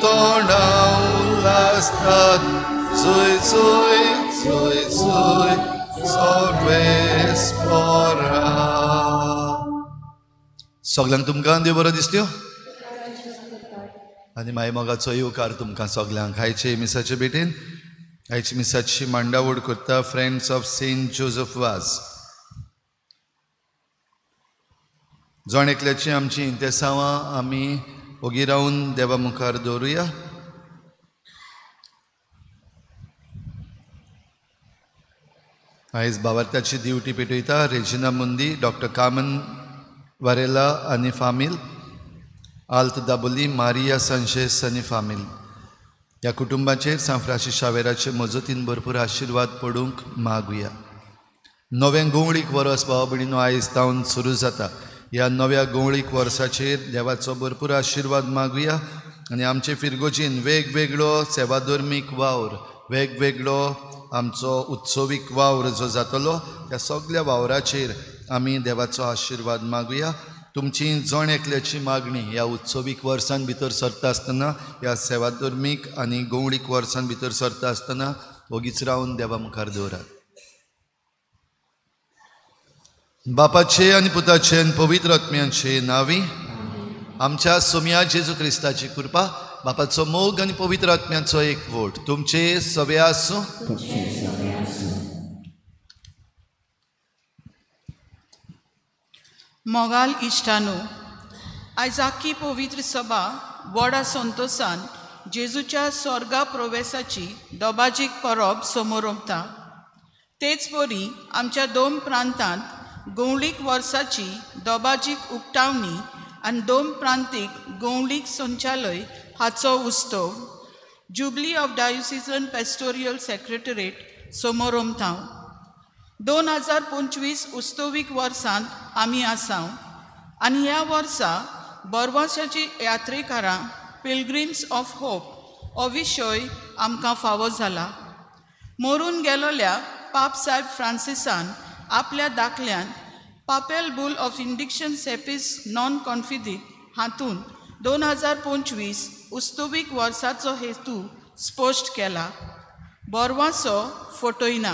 तोंडां उल्हासतात चोय चोय चोय चोय सर्वेस्पोरा. सगल्यांक तुमकां देव बरो दिसत्यो आनी मागीर मोगाचो येवकार तुमकां सगल्यांक आयचे मिसाचे भेटेन. आयची मिसाची मांडावड करता friends of Saint Joseph Vaz. जण एकल्याची आमची इंतेसांवां आमी ओगी रावन देवा मुखार दवरुया. आयज बावार्थ्याची दिवटी पेटयता रेजिना मुंदी, डॉक्टर कामन वारेला आनी फामील, आल्त दाबोली, मारिया सांशेस आनी फामील. ह्या कुटुंबाचेर सांत फ्रांसीस शावेराचे मजतीन भरपूर आशिर्वाद पडूंक मागुया. नवें गोंवळीक वर्स भाव भयणीनो आयज तावन सुरू जाता. ह्या नव्या गोंवळीक वर्साचेर देवाचो भरपूर आशिर्वाद मागुया आनी आमचे फिरगोजीन वेगवेगळो सेवाधर्मीक वावर, वेगवेगळो आमचो उत्सवीक वावर जो जातलो त्या सगळ्या वावराचेर आमी देवाचो आशिर्वाद मागुया. तुमची जण एकल्याची मागणी ह्या उत्सवीक वर्सान भितर सरता आसतना, ह्या सेवाधर्मीक आनी गोंवळीक वर्सान भितर सरता आसतना ओगीच रावन देवा मुखार दवरात. बापाचे आनी पुताचे आनी पवित्र आत्म्याचे नांवी आमच्या सोम्या जेजू क्रिस्ताची कृपा, बापाचो मोग आनी पवित्र आत्म्याचो एकवट तुमचे सवे आसूं. मोगाल इश्टानो, आयज आख्खी पवित्र सभा व्हडा संतोसान जेजूच्या स्वर्गा प्रवेसाची दोबाजीक परब समोरमता. तेच परी आमच्या दोन प्रांतांत गोंवळीक वर्साची दोबाजीक उक्तावणी आनी दोन प्रांतीक गोंवळीक संचालय हाचो उत्सव jubilee of diocesan pastoral secretariat समोरमता. 2025 उत्सवीक वर्सांत आमी आसाव आनी ह्या वर्सा बरवासाची यात्रेकारां पिलग्रिम्स ऑफ होप हो विशय आमकां फावो जाला. मरून गेलोल्या पाप साहेब फ्रांसिसान आपल्या दाखल्यान papal bull of indication Saepius non Confidit हातूंत 2025 उत्सवीक वर्साचो हेतू स्पश्ट केला. बोरवासो फटयना.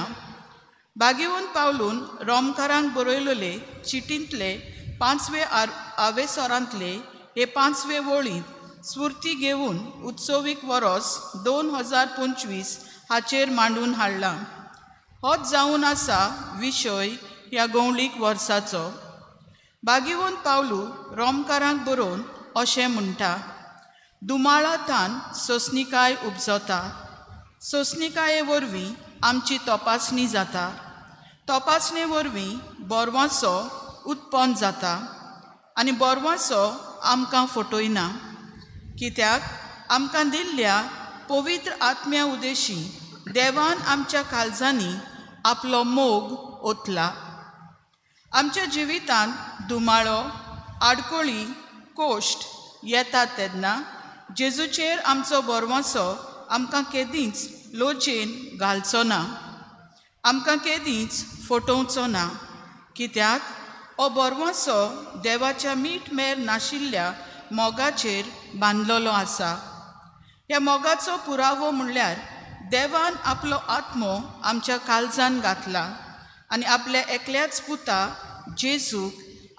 बागेवन पावलून रोमकारांक बरयलेले चिटींतले पांचवे आवेसरांतले हे पांचवे वळींत स्फूर्ती घेवन उत्सवीक वरोस 2025 हाचेर मांडून हाडला. होच जावन आसा विशय ह्या गोंवळीक वर्साचो. बागेवन पावलू रोमकारांक बरोवन अशें म्हणटा, दुमाळांतान सोंसणीकाय उपजता, सोंसणीकाये वरवीं आमची तपासणी जाता, तपासणे वरवीं बोरवासो उत्पन्न जाता आनी बोरवासो आमकां फटयना. कित्याक आमकां दिल्ल्या पवित्र आत्म्या उदेशी देवान आमच्या काळजांनी आपलो मोग ओतला. आमच्या जिवितांत दुमाळो, आडकोळी, कोश्ट येतात तेन्ना जेजूचेर आमचो बोरवासो आमकां केदींच लोचेन घालचो ना, आमकां केदींच फटोवचो ना. कित्याक हो बोरवासो देवाच्या मीठ मेर नाशिल्ल्या मोगाचेर बांदलेलो आसा. ह्या मोगाचो पुरावो म्हणल्यार देवान आपलो आत्मो आमच्या काळजान घातला आनी आपल्या एकल्याच पुता जेजूक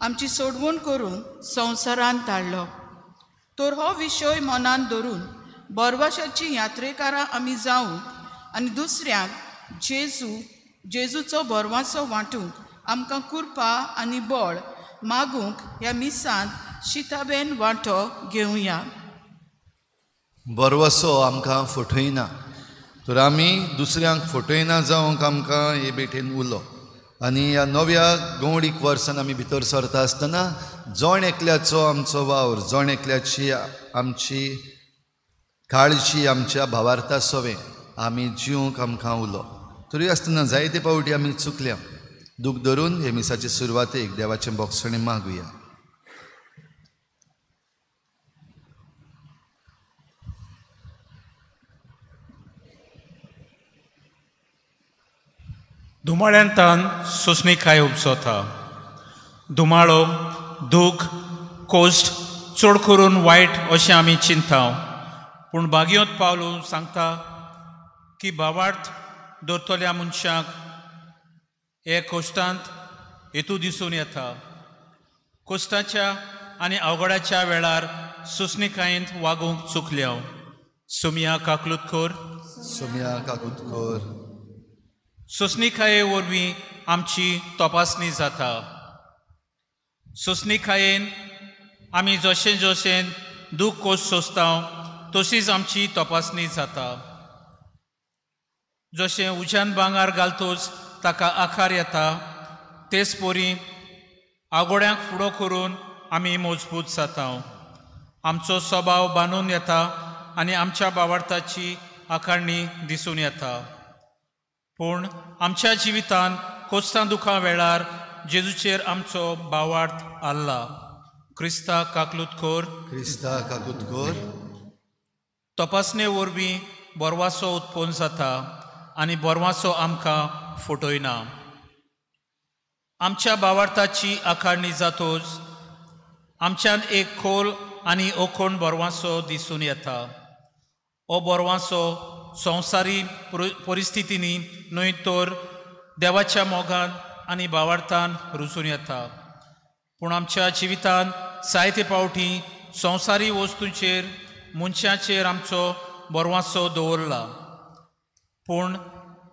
आमची सोडवण करूंक संवसारांत धाडलो. तर हो विशय मनान धरून बोरवाशाची यात्रेकारां आमी जावंक आनी दुसऱ्यांक जेजूचो बोरवासो वांटूंक आमकां कृपा आनी बळ मागूंक ह्या मिसांत शिताबेन वांटो घेवया. बोरवासो आमकां फटयना तर आमी दुसऱ्यांक फटयना जावंक आमकां हे भेटेन उलो. आनी ह्या नव्या गोंवडीक वर्सान आमी भितर सरता आसतना जण एकल्याचो आमचो वावर, जण एकल्याची आमची काळजी आमच्या भावार्था सवें आमी जिवंक आमकां उलो. तरी आसतना जायते पावटी आमी चुकल्या. दूख धरून हे मिसाचे सुरवातेक देवाचें बोगसणें मागुया. धुमाळ्यांतान सोंसणीकाय उपजता. धुमाळो, दूख, कोश्ट चड करून वायट अशें आमी चिंता, पूण बागयोत पावलू सांगता की भावार्थ दवरतल्या मनशांक हे कोश्टांत हेतू दिसून येता. कोश्टाच्या आनी अवघडाच्या वेळार सुसणिकायेंत वागूंक चुकल्या. सुमया काकलूत कर. सुमया काकूत कर. सोंसणिकाये वरवीं आमची तपासणी जाता. सोंसणिकायेन आमी जशें जशें दूख कोश सोंसता तशीच आमची तपासणी जाता. जशें उज्यान भांगर घालतोच ताका आकार येता तेच परी आगोड्यांक फुडो करून आमी मजबूत जाता. आमचो स्वभाव बांदून येता आनी आमच्या बावार्थाची आकारणी दिसून येता. पूण आमच्या जिवितांत कोस्तां दुखां वेळार जेजूचेर आमचो भावार्थ आल्ला. क्रिस्ता काकलूत कर. क्रिस्ता काकूत कर. तपासणे वरवीं बोरवासो उत्पन्न जाता आनी बोरवासो आमकां फटयना. आमच्या भावार्थाची आकारणी जातोच आमच्यान एक खोल आनी ओखण बोरवासो दिसून येता. हो बोरवासो संवसारी परिस्थितींनी न्हय तर देवाच्या मोगान आनी भावार्थान रुजून येता. पूण आमच्या जिवितांत जायते फावटी संवसारी वस्तूंचेर मनशाचेर आमचो बोरवासो दवरला, पूण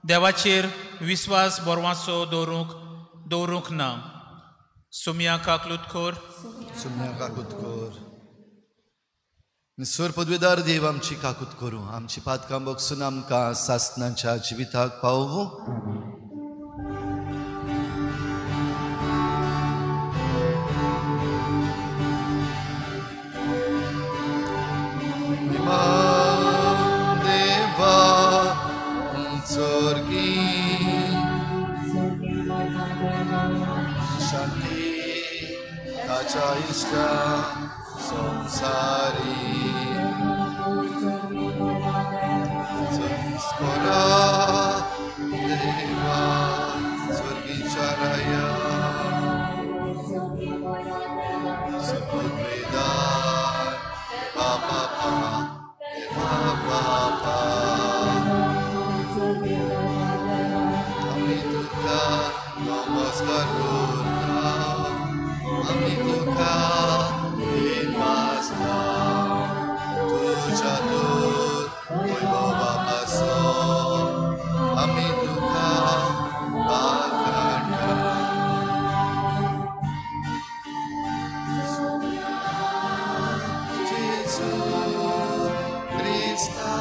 देवाचेर विस्वास बोरवासो दवरूंक ना. सुमया काकलूत कर. सुमया काकूत कर. निसर पदवेदार देव आमची काकूत करूं, आमची पातकां बगसून आमकां सासनाच्या जिविताक पावोवं. देवा स्वर्गी शांती ताच्या इश्टा संसारी स्मरा देवा स्वर्गीच्या राया सुपुत्रेदार बापा देवा बापा आमी तुका नमस्कार करता, आमी तुका दिनवासता, तुज्या दूत वैभवा पासो आमी तुका वाखाणटा. जेजू क्रिस्ता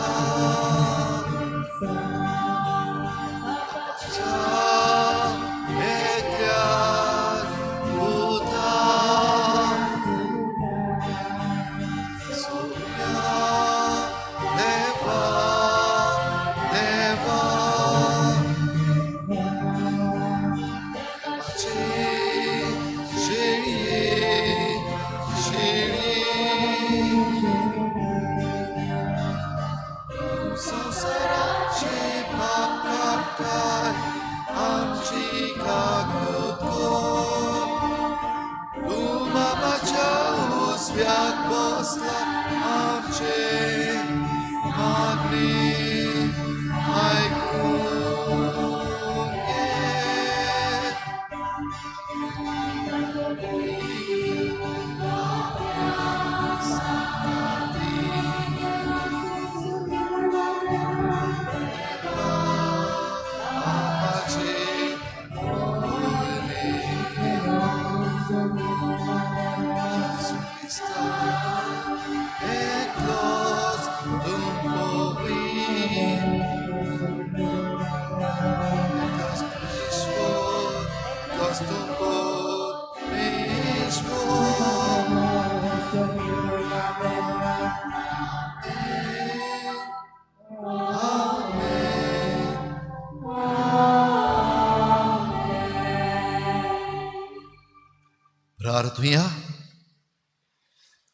प्रार्थुया.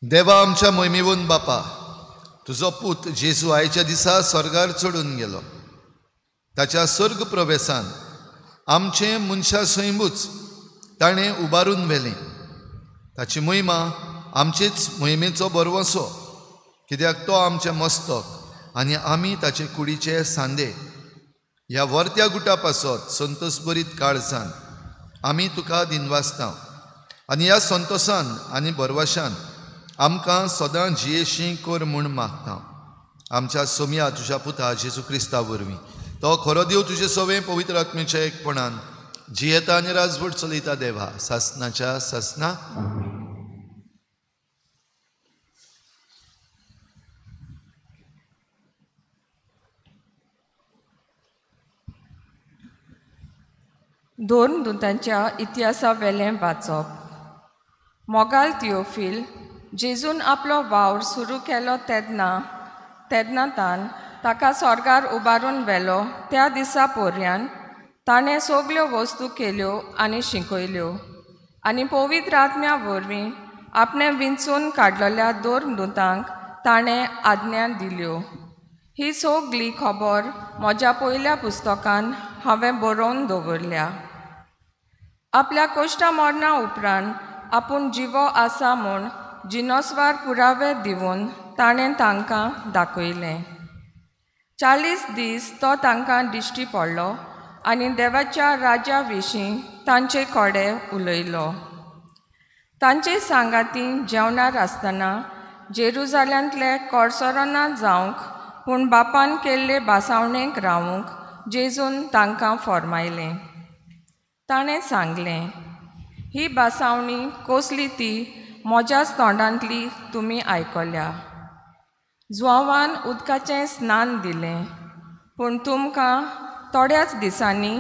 देवा आमच्या मोहिमेवून बापा, तुजो पूत जेजू आयच्या दिसा स्वर्गार चडून गेलो. ताच्या स्वर्ग प्रवेसान आमचें मनशा सैमूच ताणें उबारून व्हेलें. ताची मोहिमा आमचेच मोहिमेचो बरवसो. कित्याक तो आमचें मस्तक आनी आमी ताचे कुडीचे सांदे. ह्या वर्त्या गुटा पासत संतोसभरीत काळजान आमी तुका दिनवासता आनी ह्या संतोसान आनी भरवशान आमकां सदां जियेशी कर म्हूण मागता. आमच्या सोमया तुज्या पुता जेजू क्रिस्ता वरवीं तो खरो देव तुजे सवें पवित्र आत्मेच्या एकपणान जियेता आनी राजवट चलयता देवा सासनाच्या सासना. दोन दुतांच्या इतिहासा वेलें वाचप. मोगाल थियोफील, जेजून आपलो वावर सुरू केलो तेन्ना तेन्ना तान ताका स्वर्गार उबारून व्हेलो त्या दिसा पोरयान ताणें सगल्यो वस्तू केल्यो आनी शिकयल्यो आनी पवित्र आत्म्या वरवीं आपणें विंचून काडलेल्या दोन दुतांक ताणें आज्ञा दिल्यो. ही सगली खबर म्हज्या पयल्या पुस्तकान हांवें बरोवन दवरल्या. आपल्या कोश्टा मरणा उपरांत आपूण जिवो आसा म्हूण जिनोसवार पुरावे दिवन ताणें तांकां दाखयलें. 40 दीस तो तांकां दिश्टी पडलो आनी देवाच्या राज्या विशीं तांचे कडेन उलयलो. तांचे सांगाती जेवणार आसतना जेरुजाल्यांतले कोडसोराना जावंक पूण बापान केल्ले बासावणेक रावूंक जेजून तांकां फॉर्मायलें. ताणें सांगलें, ही बासावणी कसली ती म्हज्याच तोंडांतली तुमी आयकल्या. जुआंवान उदकाचें स्नान दिलें पूण तुमकां थोड्याच दिसांनी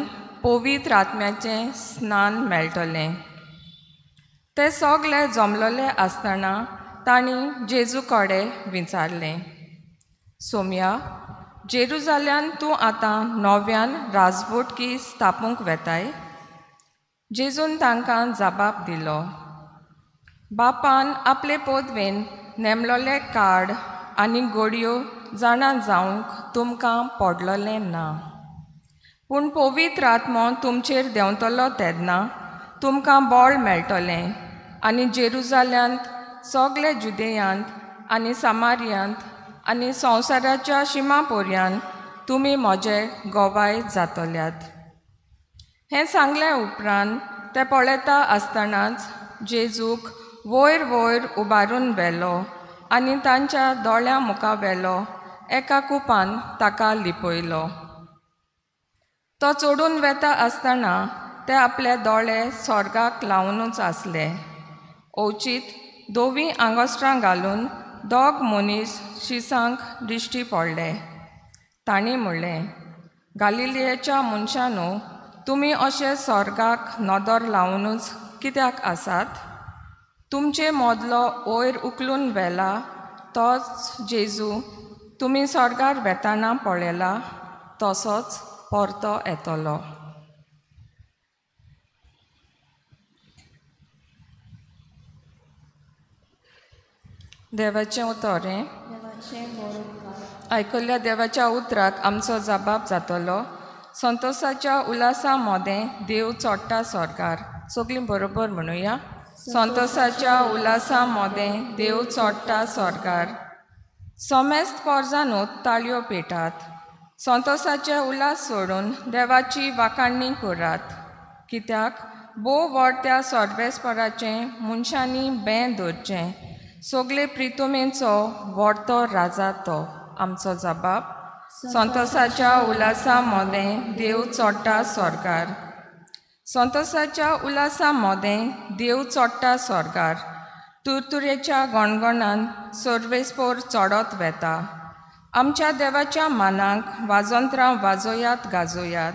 पवित्र आत्म्याचें स्नान मेळटलें. ते सगले जमलेले आसतना तांणी जेजू कडेन विचारलें, सोम्या, जेरुजाल्यान तूं आतां नव्यान राजवटकी स्थापूंक वेताय? जेजून तांकां जबाब दिलो, बापान आपले पदवेन नेमलोले कार्ड आनी गोडयो जाणा जावंक तुमकां पडलोलें ना, पूण पवित्र आत्मो तुमचेर देंवतलो तेन्ना तुमकां बळ मेळटलें आनी जेरुजाल्यांत सगळे जुदेयांत आनी सामारियांत आनी संवसाराच्या शिमा पर्यंत तुमी म्हजे गोवाय जातल्यात. हें सांगले उपरांत ते पळयता आसतनाच जेजूक वयर वयर उबारून व्हेलो आनी तांच्या दोळ्यां मुखार व्हेलो एका कुपान ताका लिपयलो. तो चडून वेता आसतना ते आपले दोळे स्वर्गाक लावनूच आसले. अवचीत धवीं आंगोस्त्रां घालून दोग मनीस शिसांक दिश्टी पडले. तांणी म्हणलें, गालिलियेच्या मनशांनो, तुमी अशे स्वर्गाक नदर लावनूच कित्याक आसात? तुमचे मदलो वयर उखलून व्हेला तोच जेजू तुमी स्वर्गार वेताना पळयला तसोच परतो येतलो. देवाचें उतर हें आयकल्ल्या देवाच्या उतराक आमचो जबाब जातलो. संतोसाच्या उल्हासा मोदें देव चोडटा स्वर्गार. सगळीं बरोबर म्हणुया, संतोसाच्या उल्हासा मोदें देव चोडटा स्वर्गार. समेस्त पोरजानू ताळयो पेटात, संतोसाचे उल्हास सोडून देवाची वाखाणणी करात. कित्याक भोव व्हड त्या सर्वेस्पराचें मनशांनी बें दवरचें. सगळे प्रितुमेचो व्हडतो राजा तो. आमचो जबाब, संतोसाच्या उल्हासा मोदें देव चोडटा स्वर्गार. संतोसाच्या उल्हासा मोदें देव चोडटा स्वर्गार. तुरतुरेच्या गणगणान सर्वेस्पोर चडत वेता. आमच्या देवाच्या मानाक वाजंत्रां वाजोयात गाजोयात.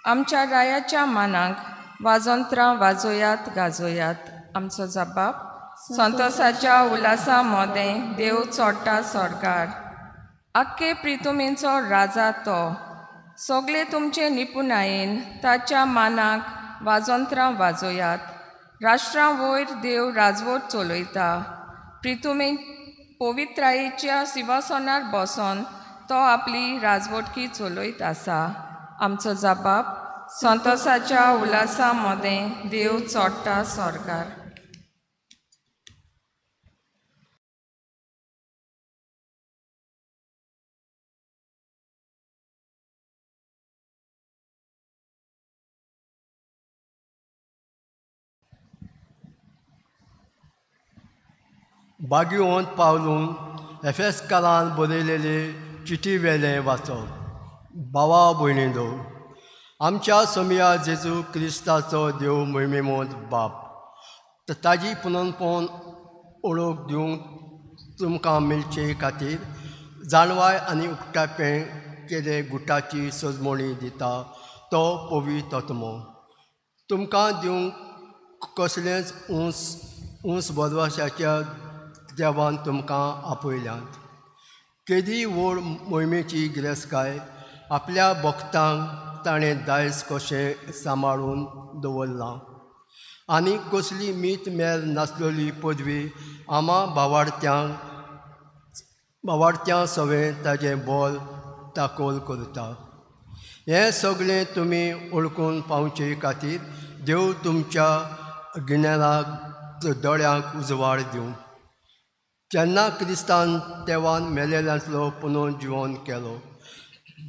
आमच्या रायाच्या मानाक वाजंत्रां वाजोयात गाजोयात. आमचो जबाब, संतोसाच्या उल्हासा मोदें देव चोडटा स्वर्गार. आख्खे प्रितुमेचो राजा तो. सगळे तुमचे निपुणायेन ताच्या मानाक वाजंत्रां वाजोयात. राष्ट्रां वयर देव राजवट चलयता. प्रितुमे पवित्रायेच्या सिंवासनार बसोन तो आपली राजवटकी चलयत आसा. आमचो जबाब, संतोसाच्या उल्हासा मोदें देव चोडटा स्वर्गार. बागिवंत पावलून एफेसकारान बरयलेले चिटी वेलें वाचप. भावा भयणींनो, आमच्या सोमया जेजू क्रिस्ताचो देव मोहिमेमोत बाप ताजी पुनर्पण ओळख दिवंक तुमकां मेळचे खातीर जाणवाय आनी उक्तापें केले गुटाची सजमणी दिता तो पवित्र आत्मो तुमकां दिवंक कसलेंच ऊंच ऊंच बदवाशाच्या देवान तुमकां आपयल्यात. केदी व्हड मोहिमेची गिरेस्तकाय आपल्या भक्तांक ताणें दायज कशें सांबाळून दवरलां आनी कसली मीत मेर नासलेली पदवी आमा भावार्थ्यांक भावार्थ्यां सवें ताजें बोल दाखोल करता. हें सगळें तुमी वळखून पावचे खातीर देव तुमच्या गिन्यानाक दोळ्यांक उजवाड दिवं. जेन्ना क्रिस्तान देवान मेलेल्यांतलो पुनर्जिवन केलो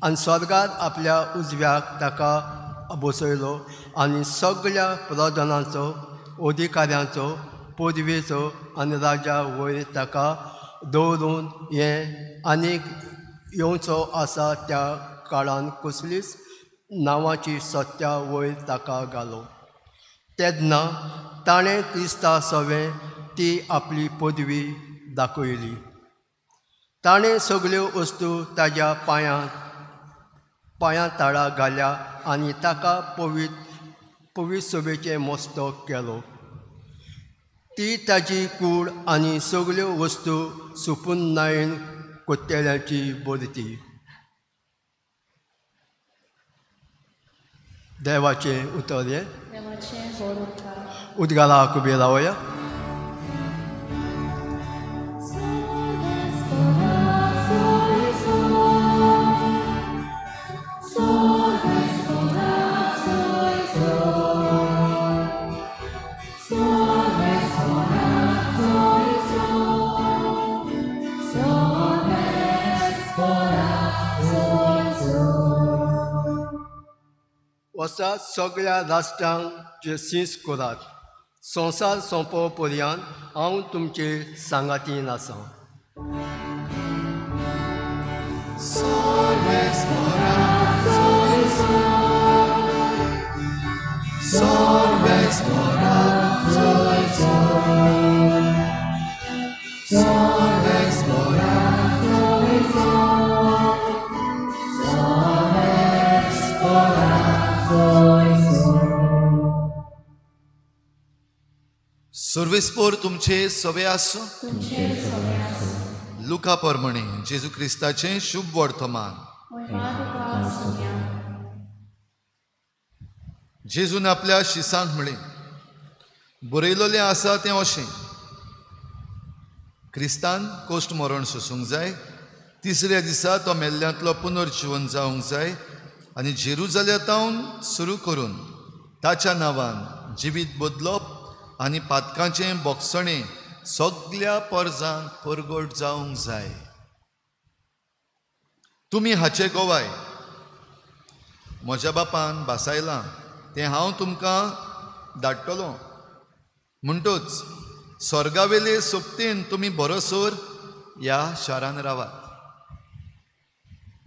आनी स्वर्गार आपल्या उजव्याक ताका बसयलो आनी सगळ्या प्रधानांचो अधिकाऱ्यांचो पदवेचो आनी राजा वयर ताका दवरून हें आनीक येवचो आसा त्या काळान कसलीच नांवाची सत्या वयर ताका घालो. तेन्ना ताणें क्रिस्ता सवें ती आपली पदवी दाखयली. ताणें सगळ्यो वस्तू ताज्या पांयां ताळा घाल्या आनी ताका पवित्र सभेचें मस्तक केलो. ती ताजी कूड आनी सगळ्यो वस्तू सुपुन्नायन कोत्तेल्याची बरती. देवाचें उतर हें. उदगाराक उबे रावया. वसात सगळ्या राष्ट्रांक जे सीस करात, संवसार सोंपो पर्यंत हांव तुमचे सांगातीन आसा. सुर्वेस्पोर तुमचे सवे आसूं. लुका परमणे जेजू क्रिस्ताचें शुभ वर्तमान. जेजून आपल्या शिसांक म्हळें, बरयलेलें आसा तें अशें, क्रिस्तान कोश्ट मरण सोसूंक जाय, तिसऱ्या दिसा तो मेल्ल्यांतलो पुनर्जिवन जावंक जाय आनी जेरुजाल्यांतावन सुरू करून ताच्या नांवान जिवीत बदलप आनी पातकांचें बोगसणें सगल्या परजांक परगट जावंक जाय. तुमी हाचे गोवाय. म्हज्या बापान भासायलां तें हांव तुमकां धाडटलो. म्हणटूच स्वर्गावेले सोबतेन तुमी बरोसर ह्या शारान रावात.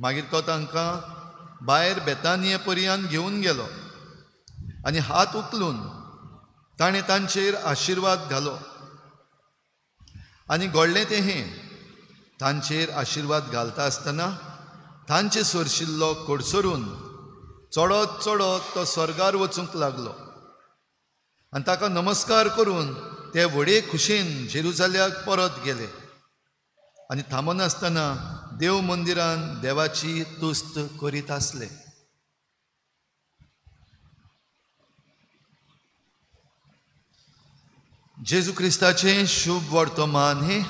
मागीर तो तांकां भायर बेतानिये पर्यंत घेवन गेलो आनी हात उखलून ताणें तांचेर आशिर्वाद घालो. आनी घडलें तें हें, तांचेर आशिर्वाद घालता आसतना तांचे सरशिल्लो कडसरून चडत चडत तो स्वर्गार वचूंक लागलो आनी ताका नमस्कार करून ते व्हडे खुशेन जेरुजाल्याक परत गेले आनी थांबनासतना देव मंदिरान देवाची तुस्त करीत आसले. जेजू क्रिस्ताचें शुभ वर्तमान हें.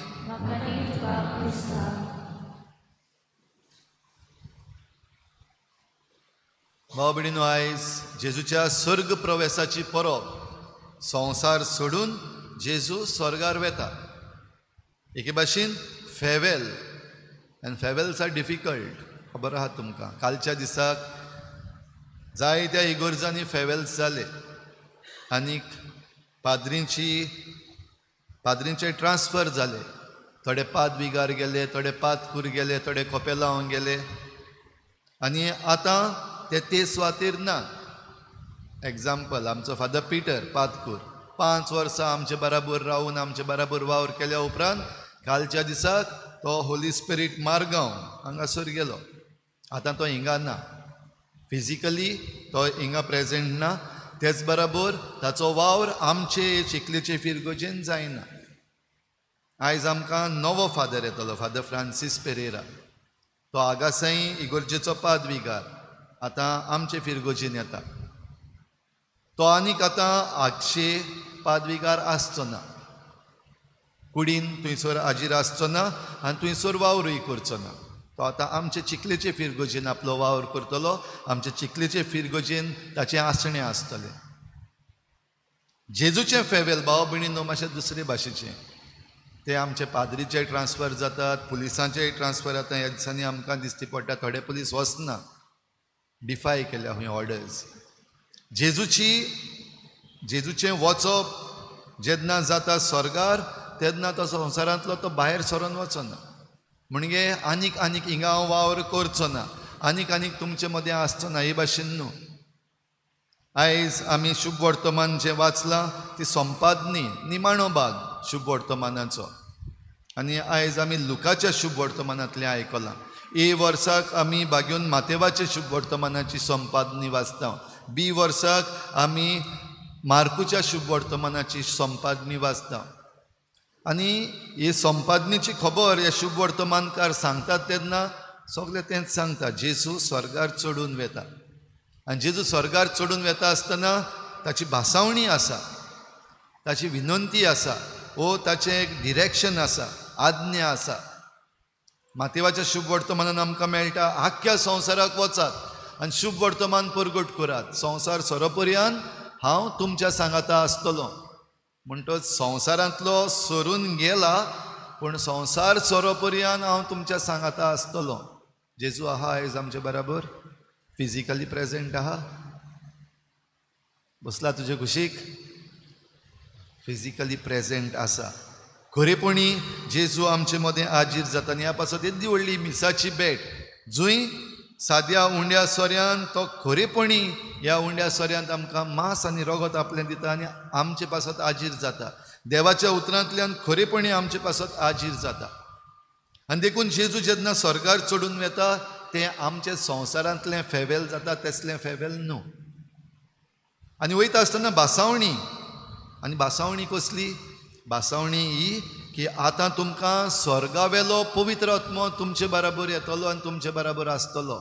भाव भयणीनो, आयज जेजूच्या स्वर्ग प्रवेशाची परब. संवसार सोडून जेजू स्वर्गार वेता. एके भाशेन farewell, and farewells are difficult, खबर आहा तुमकां. कालच्या दिसाक जायत्या इगर्जांनी फेवेल्स जाले आनीक पाद्रींचे ट्रान्सफर जाले. थोडे पादविगार गेले, थोडे पादकूर गेले, थोडे कोपेलांव गेले आनी आतां ते ते सुवातेर ना. एग्जाम्पल, आमचो फादर पिटर पादकूर 5 वर्सां आमचे बराबर रावून आमचे बराबर वावर केल्या उपरांत कालच्या दिसाक तो होली स्पिरीट मारगांव हांगासर गेलो. आतां तो हिंगा ना, फिजिकली तो हिंगा प्रेजेंट ना. तेच बराबर ताचो वावर आमचे चिखलेचे फिरगोजेन जायना. आयज आमकां नवो फादर येतलो, फादर फ्रांसीस पेरेरा. तो आगासाई इगोर्जेचो पादविगार आतां आमचे फिरगोजेन येता. तो आनीक आतां आगशे पादविगार आसचो ना, कुडीन थंयसर आजीर आसचो ना आनी थंयसर वावरूय करचो ना. तो आतां आमचे चिखलेचे फिरगोजेन आपलो वावर करतलो. आमचे चिखलेचे फिरगोजेन ताचें आसणें आसतलें. जेजूचें फेवेल भाव भयणीनो मातशें दुसरे भाशेचें, ते आमचे पाद्रीचे ट्रान्सफर जातात, पुलिसांचेय ट्रान्सफर जाता. ह्या दिसांनी आमकां दिसती पडटा थोडे पुलीस वचना, डिफाय केल्या खंय ऑर्डर्स. जेजूचें वचप जेन्ना जाता स्वर्गार तेन्ना तो संवसारांतलो तो भायर सरून वचना, म्हणजे आनीक आनीक हिंगा हांव वावर करचो ना, आनीक आनीक तुमचे मदें आसचो ना, हे भाशेन न्हू. आयज आमी शुभ वर्तमान जें वाचलां ती संपादनी निमाणो भाग शुभ वर्तमानाचो आनी आयज आमी लुकाच्या शुभ वर्तमानांतलें आयकलां. ए वर्साक आमी बागेवन मातेवाचे शुभ वर्तमानाची संपादनी वाचता, बी वर्साक आमी मार्कूच्या शुभ वर्तमानाची संपादनी वाचता. आनी ही संपादनीची खबर ह्या शुभ वर्तमानकार सांगतात तेन्ना सगळें तेंच सांगता, जेजू स्वर्गार चडून वेता. आनी जेजू स्वर्गार चडून वेता आसतना ताची भासावणी आसा, ताची विनंती आसा, वो ताचें एक डिरेक्शन आसा, आज्ञा आसा. मातेवाच्या शुभ वर्तमानान आमकां मेळटा, आख्ख्या संवसाराक वचात आनी शुभ वर्तमान परगट करात, संवसार सोरोपर्यांत हांव तुमच्या सांगाता आसतलो. म्हणटच संवसारांतलो सरून गेला पूण संवसार सोरोपर्यांत हांव तुमच्या सांगाता आसतलो. जेजू आहा आयज आमचे बराबर, फिजिकली प्रेजेंट आहा, बसला तुजे कुशीक, फिजिकली प्रेजेंट आसा. खरेपणी जेजू आमचे मदें आजीर जाता. आनी ह्या पासत येदी व्हडली मिसाची भेट जंय साद्या उंड्या सोऱ्यान तो खरेपणी ह्या उंड्या सोऱ्यांत आमकां मांस आनी रगत आपलें दिता आनी आमचे पासत आजीर जाता. देवाच्या उतरांतल्यान खरेपणी आमचे पासत आजीर जाता. आनी देखून जेजू जेन्ना स्वर्गार चडून वेता तें आमचे संवसारांतलें फेवेल जाता, तेसलें फेवेल न्हू. आनी वयता आसतना भासावणी, आनी भासावणी कसली? भासावणी ही की आतां तुमकां स्वर्गावेलो पवित्र आत्मो तुमचे बराबर येतलो आनी तुमचे बराबर आसतलो.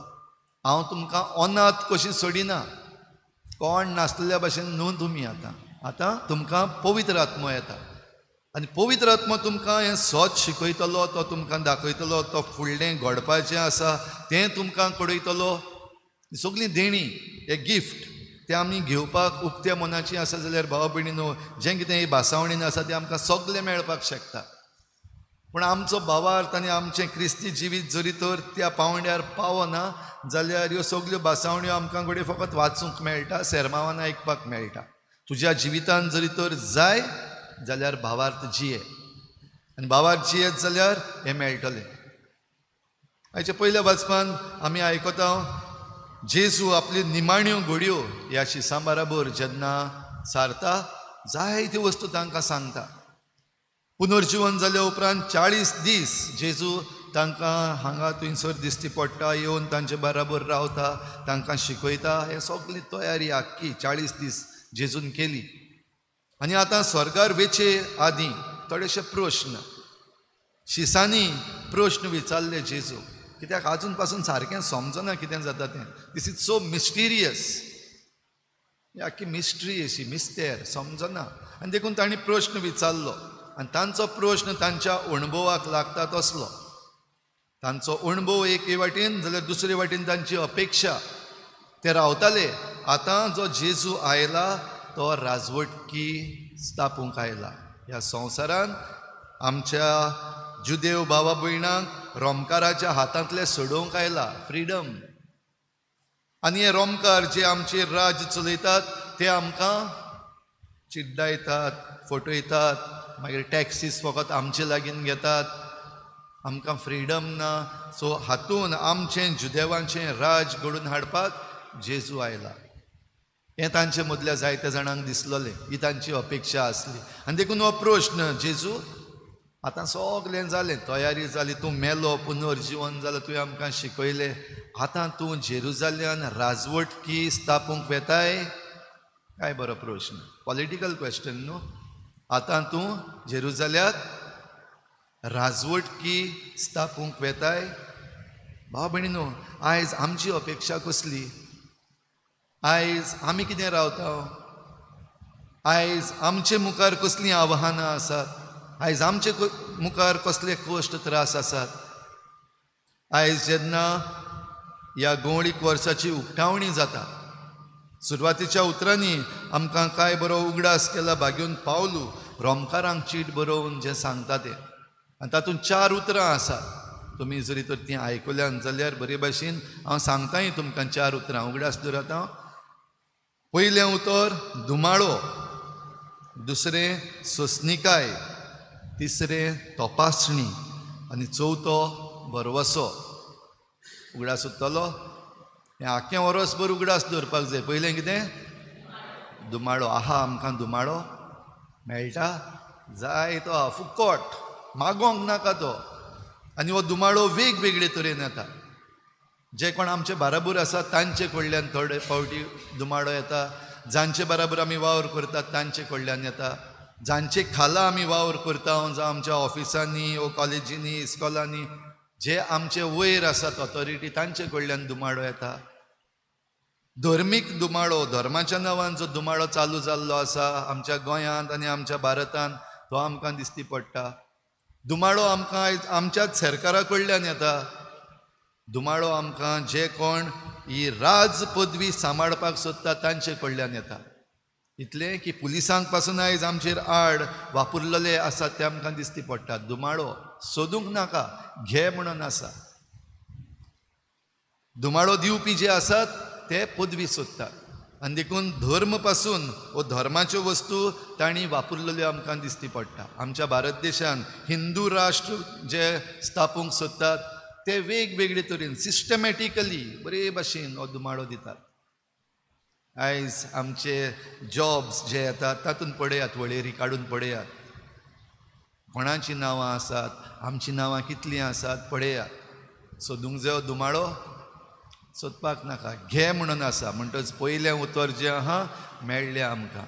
हांव तुमकां अनाथ कशी सोडिना, कोण नासलेल्या भाशेन न्हू तुमी. आतां आतां तुमकां पवित्र आत्मो येता आनी पवित्र आत्मो तुमकां हें सत शिकयतलो, तो तुमकां दाखयतलो, तो फुडलें घडपाचें आसा तें तुमकां कळयतलो. सगळीं देणीं, हे गिफ्ट तें आमी घेवपाक उक्त्या मनाची आसा जाल्यार भाव भयणीनो जें कितें ही भासावणीन आसा तें आमकां सगळें मेळपाक शकता. पूण आमचो भावार्थ आनी आमचें क्रिस्ती जिवीत जरी तर त्या पावंड्यार पावना जाल्यार ह्यो सगळ्यो भासावण्यो आमकां घडये फकत वाचूंक मेळटा, सेरमांवान आयकपाक मेळटा. तुज्या जिवितान जरी तर जाय जाल्यार भावार्थ जिये, आनी भावार्थ जियेत जाल्यार हें मेळटलें. आयच्या पयल्या वाचपान आमी आयकता जेजू आपली निमाण्यो घडयो ह्या शिसां बराबर जेन्ना सारता जायत्यो वस्तू तांकां सांगता. पुनर्जिवन जाल्या उपरांत 40 दीस जेजू तांकां हांगा थंयसर दिश्टी पडटा, येवन तांचे बराबर रावता, तांकां शिकयता. हें सगळी तयारी आख्खी 40 दीस जेजून केली. आनी आतां स्वर्गार वेचे आदीं थोडेशे प्रश्न शिसांनी प्रश्न विचारले जेजू, कित्याक आजून पासून सारकें समजना कितें जाता तें. This is so mysterious, ही आख्खी मिस्ट्री अशी मिस्तेर समजना. आनी देखून तांणी प्रश्न विचारलो आनी तांचो प्रश्न तांच्या अणभवाक लागता तसलो. तांचो अणभव एके वाटेन जाल्यार दुसरे वाटेन तांची अपेक्षा. ते रावताले आतां जो जेजू आयला तो राजवटकी स्थापूंक आयला. ह्या संवसारान आमच्या जुदेव भावा भयणांक रोमकाराच्या हातांतले सोडोवंक आयला, फ्रिडम. आनी हे रोमकार जे आमचे राज्य चलयतात ते आमकां चिड्डायतात, फटयतात, मागीर टॅक्सीस फकत आमचे लागीं घेतात. आमकां फ्रिडम ना. सो हातून आमचें जुदेवांचें राज घडून हाडपाक जेजू आयला हें तांचे मदल्या जायत्या जाणांक दिसलोलें, ही तांची अपेक्षा आसली. आनी देखून हो प्रश्न, जेजू आतां सगळें जालें, तयारी जाली, तूं मेलो, पुनर्जिवन जालें, तुवें आमकां शिकयलें, आतां तूं जेरुजाल्यान राजवटकी स्थापूंक वेताय? काय बरो प्रश्न, पॉलिटिकल क्वेश्चन न्हू. आतां तूं जेरुजाल्याक राजवटकी स्थापूंक वेताय? भाव भयणी न्हू, आयज आमची अपेक्षा कसली? आयज आमी कितें रावता? आयज आमचे मुखार कसलीं आव्हानां आसात? आयज आमचे मुखार कसले कश्ट त्रास आसात? आयज जेन्ना ह्या गोंवळीक वर्साची उक्तावणी जाता, सुरवातीच्या उतरांनी आमकां काय बरो उगडास केला भाग्योन पावलू रोमकारांक चीट बरोवन जें सांगता तें, आनी तातूंत 4 उतरां आसात. तुमी जरी तर तीं आयकल्यान जाल्यार बरे भाशेन हांव सांगताय तुमकां 4 उतरां उगडास दवरात. हांव पयलें उतर धुमाळो, दुसरें सोंसणीकाय, तिसरें तपासणी आनी चवथो भरवसो. उगडास उरतलो? हें आख्खें वरसभर उगडास दवरपाक जाय. पयलें कितें? धुमाळो. आहा, आमकां धुमाळो मेळटा जाय तो फुकट, मागोंक नाका तो. आनी हो धुमाळो वेगवेगळे तरेन येता. जे कोण आमचे बाराबर आसा तांचे कडल्यान थोडे फावटी धुमाळो येता, जांचे बाराबर आमी वावर करतात तांचे कडल्यान येता, जांचे खाला आमी वावर करता, जावं आमच्या ऑफिसांनी वो कॉलेजींनी इस्कॉलांनी जे आमचे वयर आसात ऑथॉरिटी तांचे कडल्यान धुमाळो येता. धर्मीक धुमाळो, धर्माच्या नांवान जो धुमाळो चालू जाल्लो आसा आमच्या गोंयांत आनी आमच्या भारतांत, तो आमकां दिसती पडटा. धुमाळो आमकां आमच्याच सरकारा कडल्यान येता. धुमाळो आमकां जे कोण ही राज पदवी सांबाळपाक सोदता तांचे कडल्यान येता. इतलें की पुलिसांक पासून आयज आमचेर आड वापरलेले आसात ते आमकां दिसती पडटा. धुमाळो सोदूंक नाका, घे म्हणून आसा. धुमाळो दिवपी जे आसात ते पदवी सोदतात आनी देखून धर्म पासून वो धर्माच्यो वस्तू तांणी वापरलेल्यो आमकां दिसती पडटा. आमच्या भारत देशान हिंदू राष्ट्र जे स्थापूंक सोदतात ते वेगवेगळे तरेन सिस्टमॅटिकली बरे भाशेन हो धुमाळो दितात. आयज आमचे जॉब्स जे येतात तातूंत पळयात, वळेरी काडून पळयात, कोणाचीं नांवां आसात, आमचीं नांवां कितलीं आसात पळयात. सोदूंक जाय धुमाळो? सोदपाक नाका, घे म्हणून आसा. म्हणटच पयलें उतर जें आहा मेळ्ळें आमकां.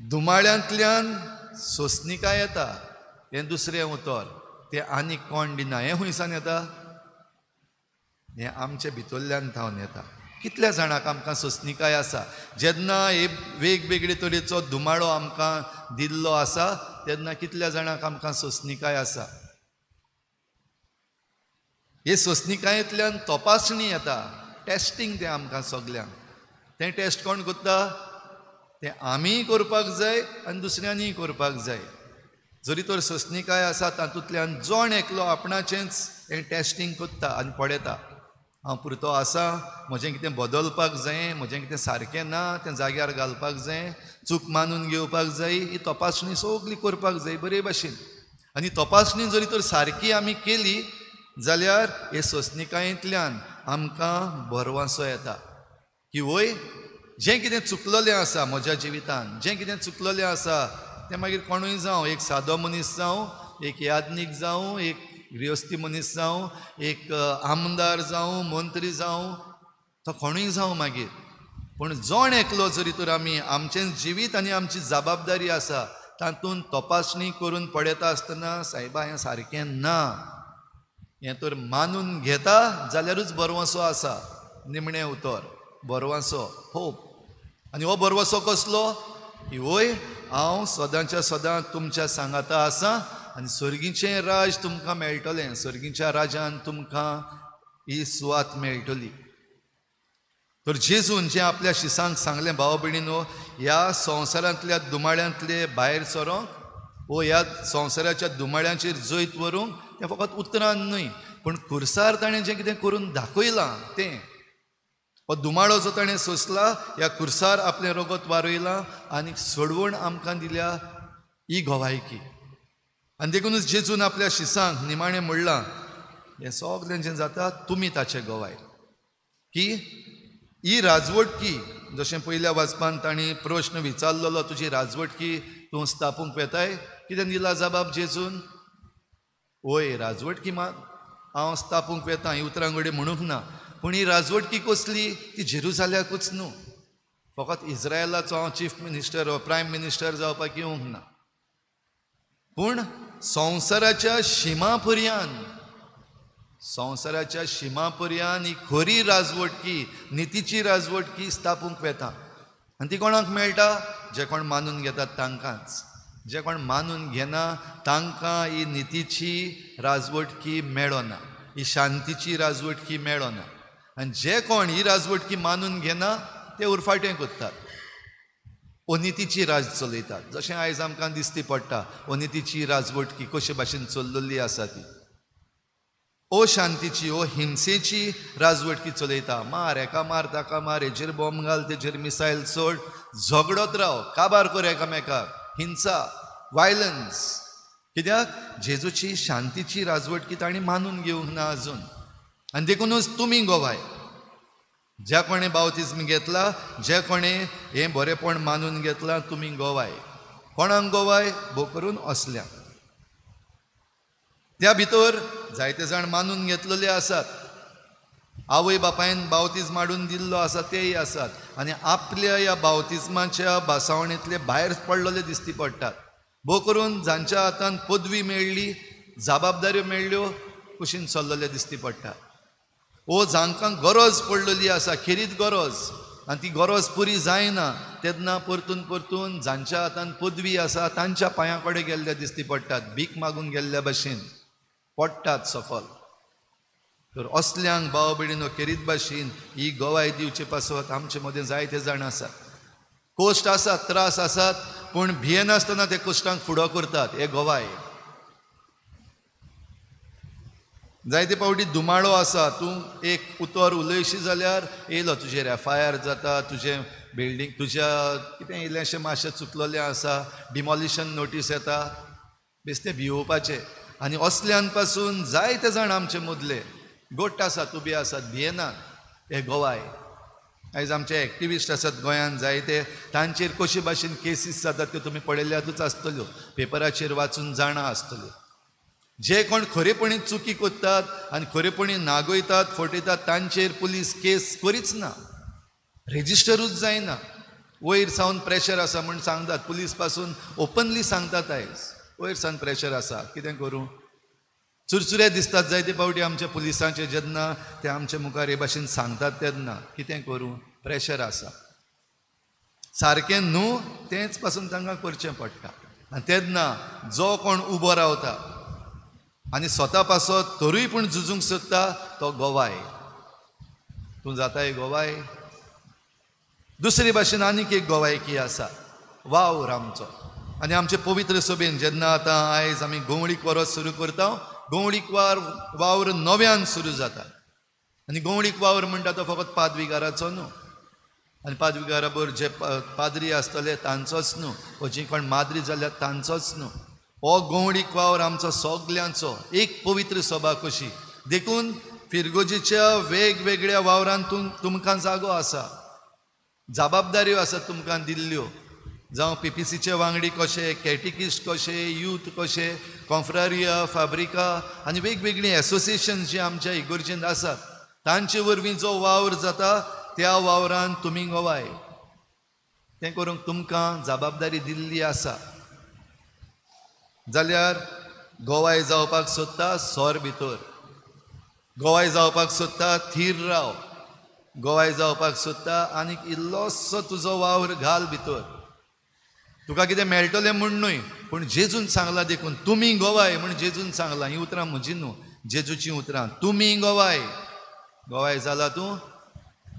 धुमाळ्यांतल्यान सोंसणीकाय येता, हें दुसरें उतर. तें आनीक कोण दिना. हें खंयसान येता? हें आमचे भितरल्यान थावन येता. कितल्या जाणांक आमकां सोंसणीकाय आसा? जेन्ना हे वेगवेगळे तरेचो धुमाळो आमकां दिल्लो आसा तेन्ना कितल्या जाणांक आमकां सोंसणीकाय आसा? हे सोंसणीकायेंतल्यान तपासणी येता, टेस्टींग तें आमकां सगल्यांक. तें टेस्ट कोण करता? तें आमीय करपाक जाय आनी दुसऱ्यांनीय करपाक जाय. जरी तर सोंसणीकाय आसा तातूंतल्यान जण एकलो आपणाचेंच हें टेस्टींग करता आनी पळयता, हांव पुरतो आसा, म्हजें कितें बदलपाक जाय, म्हजें कितें सारकें ना तें जाग्यार घालपाक जाय, चूक मानून घेवपाक जाय. ही तपासणी सगली करपाक जाय बरे भाशेन. आनी तपासणी जरी तर सारकी आमी केली जाल्यार हे सोंसणीकायेंतल्यान आमकां भरवंसो येता की वय जें कितें चुकलेलें आसा म्हज्या जिवितान, जें कितें चुकलेलें आसा तें मागीर कोणूय जावं, एक सादो मनीस जावं, एक याज्ञीक जावं, एक गृहस्थी मनीस जावं, एक आमदार जावं, मंत्री जावं, तो कोणूय जावं मागीर, पूण जण एकलो जरी तर आमी आमचें जिवीत आनी आमची जबाबदारी आसा तातूंत तपासणी करून पळयता आसतना सायबा हें सारकें ना, हें तर मानून घेता जाल्यारूच भरवंसो आसा. निमणें उतर भरवंसो, होप. आनी हो भरवंसो कसलो? की वय हांव सदांच्या सदां तुमच्या सांगाता आसा आनी सर्गीचें राज तुमकां मेळटलें, सर्गीच्या राजान तुमकां ही सुवात मेळटली. तर जेजून जें आपल्या शिसांक सांगलें, भाव भयणीनो, ह्या संवसारांतल्या दुमाळ्यांतले भायर सरोंक वो ह्या संवसाराच्या दुमाळ्यांचेर जैत व्हरूंक तें फकत उतरान न्हय, पूण खुर्सार ताणें जें कितें करून दाखयलां तें, हो दुमाळो जो ताणें सोंसला, ह्या खुर्सार आपलें रगत वारयलां आनी सोडवण आमकां दिल्या, ही गवायकी. आनी देखूनच जेजून आपल्या शिसांक निमाणें म्हणलां, हें सगळें जें जाता तुमी ताचे गवाय. की ही राजवटकी, जशें पयल्या वाचपान तांणी प्रश्न विचारलेलो, तुजी राजवटकी तूं स्थापूंक वेताय, कितें दिला जबाब जेजून? वय, राजवटकी मात हांव स्थापूंक वेता ही उतरां घडये म्हणूंक ना, पूण ही राजवटकी कसली? ती जेरुजाल्याकूच न्हू, फकत इस्रायलाचो हांव चीफ मिनिस्टर वा प्रायम मिनिस्टर जावपाक येवंक ना, पूण संवसाराच्या शिमा पर्यान, संवसाराच्या शिमा पर्यान ही खरी राजवटकी, नितीची राजवटकी स्थापूंक वेता. आनी ती कोणाक मेळटा? जे कोण मानून घेतात तांकांच. जे कोण मानून घेना तांकां ही नितीची राजवटकी मेळना, ही शांतीची राजवटकी मेळना. आनी जे कोण ही राजवटकी मानून घेना ते उरफाटें करतात, अनितीची राज चलयतात. जशें आयज आमकां दिसती पडटा अनितीची राजवटकी कशे भाशेन चल्लेली आसा ती, अशांतीची ओ हिंसेची राजवटकी चलयता. मार एका मार ताका मार, हेजेर बॉम्ब घाल, तेजेर मिसायल सोड, झगडत राव, काबार कर एकामेकाक, हिंसा, वायलन्स. कित्याक? जेजूची शांतीची राजवटकी तांणी मानून घेवंक ना अजून. आनी देखूनच तुमी गवाय, ज्या कोणें बावतिज्म घेतला, जे कोणें हें बरेंपण मानून घेतलां, तुमी गवाय. कोणाक गवाय? भोव करून असल्या त्या भितर जायते जाण मानून घेतलेले आसात, आवय बापायन बावतिज्म हाडून दिल्लो आसा तेय आसात, आनी आपल्या ह्या बावतिज्माच्या भासावणेंतले भायर पडलेले दिसती पडटात. भोव करून जांच्या हातान पदवी मेळ्ळी, जबाबदाऱ्यो मेळ्ळ्यो, कुशीन चल्लेले दिसती पडटात. ओ जांकां गरज पडलेली आसा, खेरीत गरज, आनी ती गरज पुरी जायना तेन्ना परतून परतून जांच्या हातान पदवी आसा तांच्या पांयां कडेन गेल्ले दिसती पडटात, भीक मागून गेल्ल्या भशेन पडटात सफल. तर असल्यांक भाव भयणीनो खेरीत भाशेन ही गवाय दिवचे पासत आमचे मदें जायते जाण आसात. कश्ट आसात, त्रास आसात, पूण भियेनासतना ते कश्टांक फुडो करतात, हे गवाय. जायते फावटी दुमाळो आसा, तूं एक उतर उलयशी जाल्यार येयलो तुजेर एफ I R जाता, तुजें बिल्डींग, तुज्या कितें इल्लेंशें मातशें चुकलेलें आसा, डिमॉलिशन नोटीस येता, बेश्टें भियोवपाचें. आनी असल्यान पासून जायते जाण आमचे मदले गोट्ट आसात, उबे आसात, भियेनात, हे गवाय. आयज आमचे एक्टिविस्ट आसात गोंयांत जायते, तांचेर कशे भाशेन केसीस जातात त्यो तुमी पळयल्यातूच आसतल्यो, पेपराचेर वाचून जाणा आसतल्यो. जे कोण खरेपणी चुकी करतात आनी खरेपणी नागयतात, फटयतात, तांचेर पुलीस केस करीच ना, रेजिस्टरूच जायना. वयर सावन प्रेशर आसा म्हूण सांगतात, पुलीस पासून ओपनली सांगतात आयज वयर सावन प्रेशर आसा, कितें करूं? चुरचुरे दिसतात जायते फावटी आमच्या पुलिसांचे जेन्ना ते आमचे मुखार हे भाशेन सांगतात तेन्ना, कितें करूं, प्रेशर आसा. सारकें न्हू तेंच पासून तांकां करचें पडटा. आनी तेन्ना जो कोण उबो रावता आनी स्वता पासत तरूय पूण झुजूंक सोदता तो गवाय. तूं जाताय गवाय. दुसरे भाशेन आनीक एक गवायकी आसा, वावर आमचो. आनी आमचे पवित्र सभेन जेन्ना आतां आयज आमी गोंवळीक वरस सुरू करता, गोंवळीक वावर नव्यान सुरू जाता. आनी गोंवळीक वावर म्हणटा तो फकत पादविगाराचो न्हू, आनी पादविगारा बरोबर जे पाद्री आसतले तांचोच न्हू, वो जी कोण माद्री जाल्यार तांचोच न्हू, हो गोंवळीक वावर आमचो सगल्यांचो, एक पवित्र सभा कशी. देखून फिरगोजीच्या वेगवेगळ्या वावरान तुमकां जागो आसा, जबाबदाऱ्यो आसात तुमकां दिल्ल्यो. जावं पीपीसीचे वांगडी कशे, कॅटिकिस्ट कशे, यूथ कशे, कॉन्फ्रारिया, फाब्रिका आनी वेगवेगळीं एसोसिएशन जी आमच्या इगर्जेंत आसात तांचे वरवीं जो वावर जाता त्या वावरान तुमी गवाय. तें करूंक तुमकां जबाबदारी दिल्ली आसा. जाल्यार गोवाय जावपाक सोदता सोर भितर, गोवाय जावपाक सोदता थीर राव, गोवाय जावपाक सोदता आनीक इल्लोसो तुजो वावर घाल भितर. तुका कितें मेळटलें म्हूण न्हय, पूण जेजून सांगलां देखून तुमी गोवाय म्हूण जेजून सांगलां. हीं उतरां म्हजी न्हू, जेजूचीं उतरां. तुमी गोवाय. गोवाय जाला तूं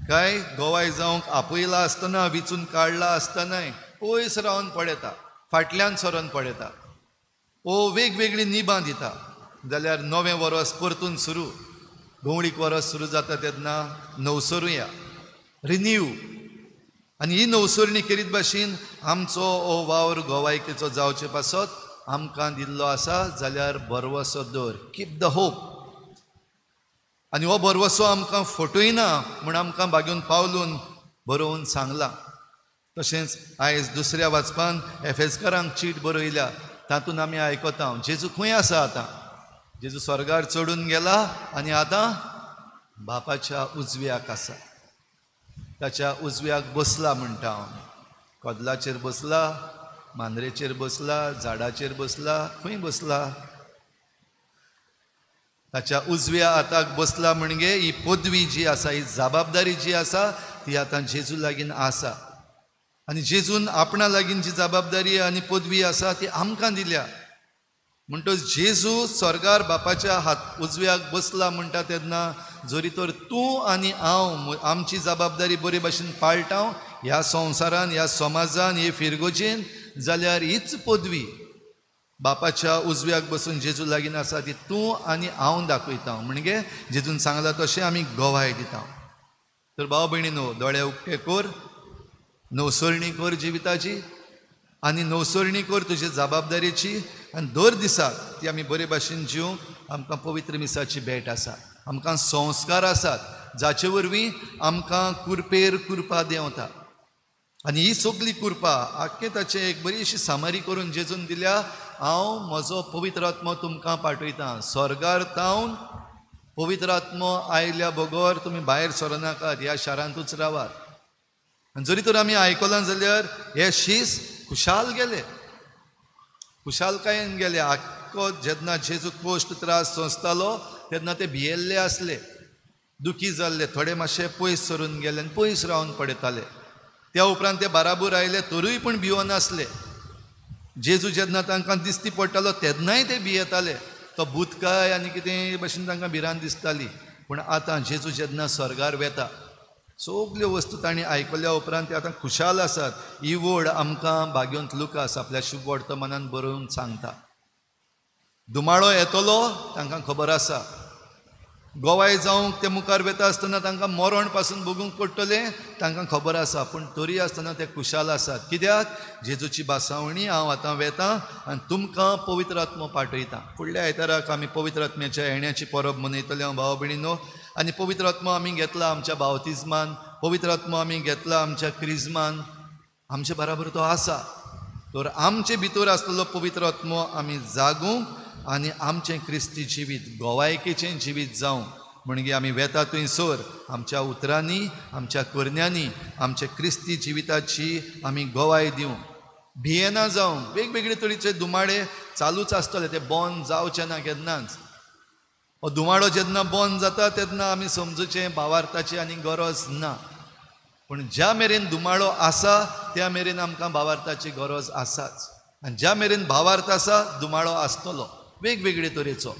काय गोवाय जावंक आपयला आसतना, विचून काडला आसतनाय पयस रावन पळयता, फाटल्यान सरोन पळयता, ओ वेगवेगळीं निबां दिता. जाल्यार नवें वरस परतून सुरू, गोंवळीक वरस सुरू जाता तेन्ना नवसरुया, रिन्यू. आनी ही नवसरणी केरीत भाशेन आमचो हो वावर गोवायकेचो जावचे पासत आमकां दिल्लो आसा जाल्यार भरवसो दवर, कीप the hope. आनी हो भरवसो आमकां फटयना म्हूण आमकां बागेवन पावलून बरोवन सांगलां. तशेंच आयज दुसऱ्या वाचपान एफेजकारांक चीट बरयल्या, तातूंत आमी आयकता जेजू खंय आसा आतां, जेजू स्वर्गार चडून गेला आनी आतां बापाच्या उजव्याक आसा, ताच्या उजव्याक बसला म्हणटा आमी. कदलाचेर बसला, मांद्रेचेर बसला, झाडाचेर बसला, खंय बसला? ताच्या उजव्या हाताक बसला. म्हणजे ही पदवी जी आसा, ही जबाबदारी जी आसा ती आतां जेजू लागीं आसा. आनी जेजून आपणा लागीं जी जबाबदारी आनी पदवी आसा ती आमकां दिल्या. म्हणटच जेजू स्वर्गार बापाच्या हात उजव्याक बसला म्हणटा तेन्ना जरी तर तूं आनी हांव आमची जबाबदारी बरे भाशेन पाळटा ह्या संवसारान, ह्या समाजान, हे फिरगोजेन, जाल्यार हीच पदवी बापाच्या उजव्याक बसून जेजू लागीं आसा ती तूं आनी हांव दाखयता. म्हणजे जेजून सांगलां तशें आमी गवाय दिता. तर भाव भयणीनो, दोळे उक्ते कर, नवसरणी कर जिविताची आनी नवसरणी कर तुजे जबाबदारेची. आनी दर दिसाक ती आमी बरे भाशेन जिवंक आमकां पवित्र मिसाची भेट आसा, आमकां संस्कार आसात जाचे वरवीं आमकां कुरपेर कुरपा देंवता. आनी ही सगली कुरपा आख्खें ताचें एक बरी अशी सामारी करून जेजून दिल्या, हांव म्हजो पवित्र आत्मो तुमकां पाठयतां. स्वर्गार तावन पवित्र आत्मो आयल्या बगर तुमी भायर सरनाकात, ह्या शारांतूच रावात. आनी जरी तर आमी आयकलां जाल्यार हे शीस खुशाल गेले, खुशालकायेन गेले. आख्खो जेन्ना जेजू कोश्ट त्रास सोंसतालो तेन्ना ते भियेल्ले आसले, दुखी जाल्ले, थोडे मातशे पयस सरून गेले आनी पयस रावन पडयताले. त्या उपरांत ते बाराबोर आयले तरूय पूण भिवन आसले. जेजू जेन्ना तांकां दिसती पडटालो तेन्नाय ते भियेताले, तो भूतकाय आनी कितें भशेन तांकां भिरांत दिसताली. पूण आतां जेजू जेन्ना स्वर्गार वेता सगल्यो वस्तू तांणी आयकल्या उपरांत ते आतां खुशाल आसात. ही वड आमकां बागेवंत लुकास आपल्या शुभ वर्तमानान बरोवन सांगता. दुमाळो येतलो तांकां खबर आसा, गोवाय जावंक ते मुखार वेता आसतना तांकां मरण पासून भोगूंक पडटलें तांकां खबर आसा, पूण तरी आसतना ते खुशाल आसात. कित्याक? जेजूची भासावणी हांव आतां वेतां आनी तुमकां पवित्र आत्मो पाठयतां. फुडल्या आयताराक आमी पवित्र आत्म्याच्या येण्याची परब मनयतले हांव भाव भयणीनो. आनी पवित्र आत्मो आमी घेतला आमच्या बावतिज्मान, पवित्र आत्मो आमी घेतला आमच्या क्रिज्मान, आमचे बराबर तो आसा. तर आमचे भितर आसलेलो पवित्र आत्मो आमी जागूंक आनी आमचें क्रिस्ती जिवीत गोवायकेचें जिवीत जावं म्हणजे आमी वेता थंयसर आमच्या उतरांनी, आमच्या करण्यांनी आमच्या क्रिस्ती जिविताची आमी गोवाय दिवं. भियेना जावं. वेगवेगळे तरेचे दुमाडे चालूच आसतले, ते बंद जावचे ना केन्नाच. हो दुमाडो जेन्ना बंद जाता तेन्ना आमी समजूचें भावार्थाची आनी गरज ना. पूण ज्या मेरेन दुमाडो आसा त्या मेरेन आमकां भावार्थाची गरज आसाच. आनी ज्या मेरेन भावार्थ आसा दुमाडो आसतलो वेगवेगळे तरेचो.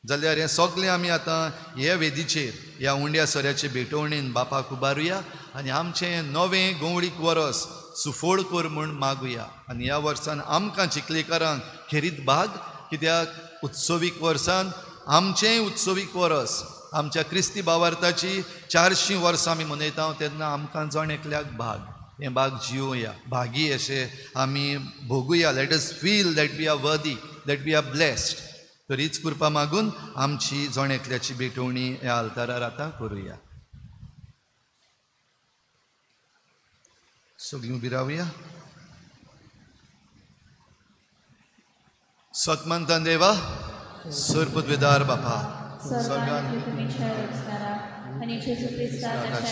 जाल्यार हें सगळें आमी आतां हे वेदीचेर ह्या उंड्या सोऱ्याचे भेटवणेन बापाक उबारुया आनी आमचें नवें गोंवळीक वरस सुफोळ कर म्हूण मागुया. आनी ह्या वर्सान आमकां चिखलेकारांक खेरीत भाग, कित्याक उत्सवीक वर्सान आमचेंय उत्सवीक वरस, आमच्या क्रिस्ती भावार्थाची 400 वर्सां आमी मनयता तेन्ना आमकां जण एकल्याक भाग, हें भाग जिवया, भागी अशें आमी भोगुया. Let us feel that we are worthy, that we are blessed. तर हीच कृपा मागून आमची जण एकल्याची भेटवणी ह्या आल्तारार आतां करुया. सगळीं उबी रावया. सतमंतान देवा, सरपदवेदार बापा, स्वर्गान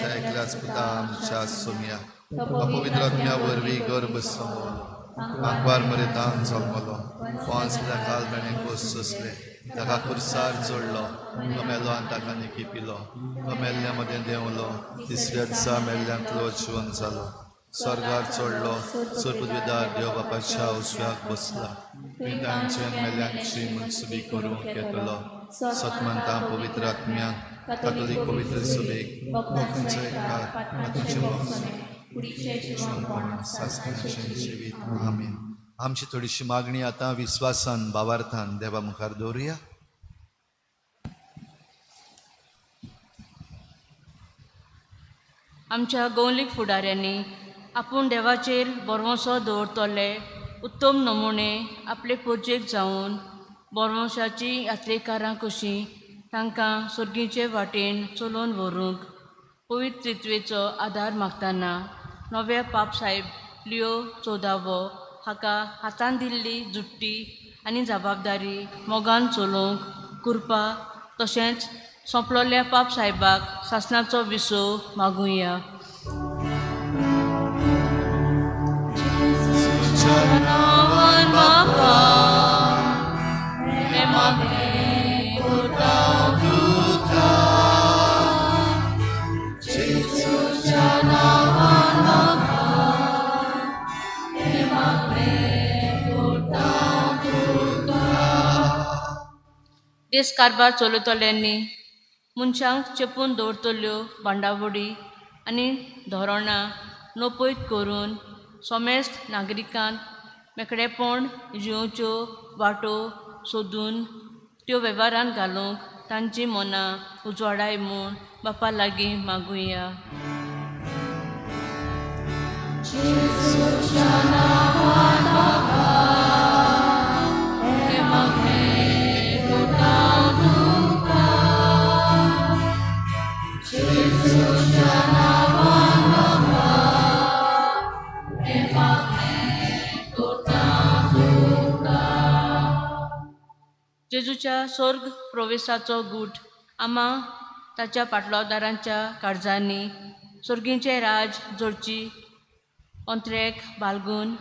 एकल्याच पुता आमच्या सोमया पवित्र आत्म्या वरवीं गर्भ समवलो, आंकवार मरेतान जल्मलो, 5 काल ताणें खोस सोंसले, ताका कुर्सार चडलो, तो मेलो आनी ताका निकी पिलो, तो मेल्ल्या मदें देंवलो, तिसऱ्या दिसा मेल्ल्यांतलो जिवन जालो, स्वर्गार चडलो, सरपदवेदार देव बापाच्या उजव्याक बसला, तांचे मेल्यांची मनसुबी करूंक येतलो. सतमंता पवित्र आत्म्याक, कातोलीक पवित्र सभेक, भक्तांचो एककार, तातूंचे जिवीत. आमेन. आमची थोडीशी मागणी आतां विस्वासान भावार्थान देवा मुखार दवरुया. आमच्या गौलीक फुडाऱ्यांनी आपूण देवाचेर भरवंसो दवरतले उत्तम नमुने आपले पुजेक जावन बोरवंशाची यात्रेकारां कशीं तांकां सर्गीचे वाटेन चलोवन व्हरूंक पवित्र त्रित्वेचो आदार मागतना नव्या पाप साहेब लियो चौदावो हाका हातान दिल्ली जुट्टी आनी जबाबदारी मोगान चलोवंक कृपा तशेंच सोंपलोल्या पाप साहेबाक सासणाचो विसव मागुया. देश कारभार चलयतल्यांनी मनशांक चेपून दवरतल्यो बांदावळी आनी धोरणां नपयत करून समेस्त नागरिकांक मेकळेपण जियोवच्यो वाटो सोदून त्यो वेव्हारांत घालूंक तांची मनां उजवाडाय म्हूण बापा लागीं मागुया. जेजूच्या स्वर्ग प्रवेशाचो गूट आमा ताच्या पाटलोदारांच्या काळजांनी सर्गींचें राज जोडची अंत्रेक बालगून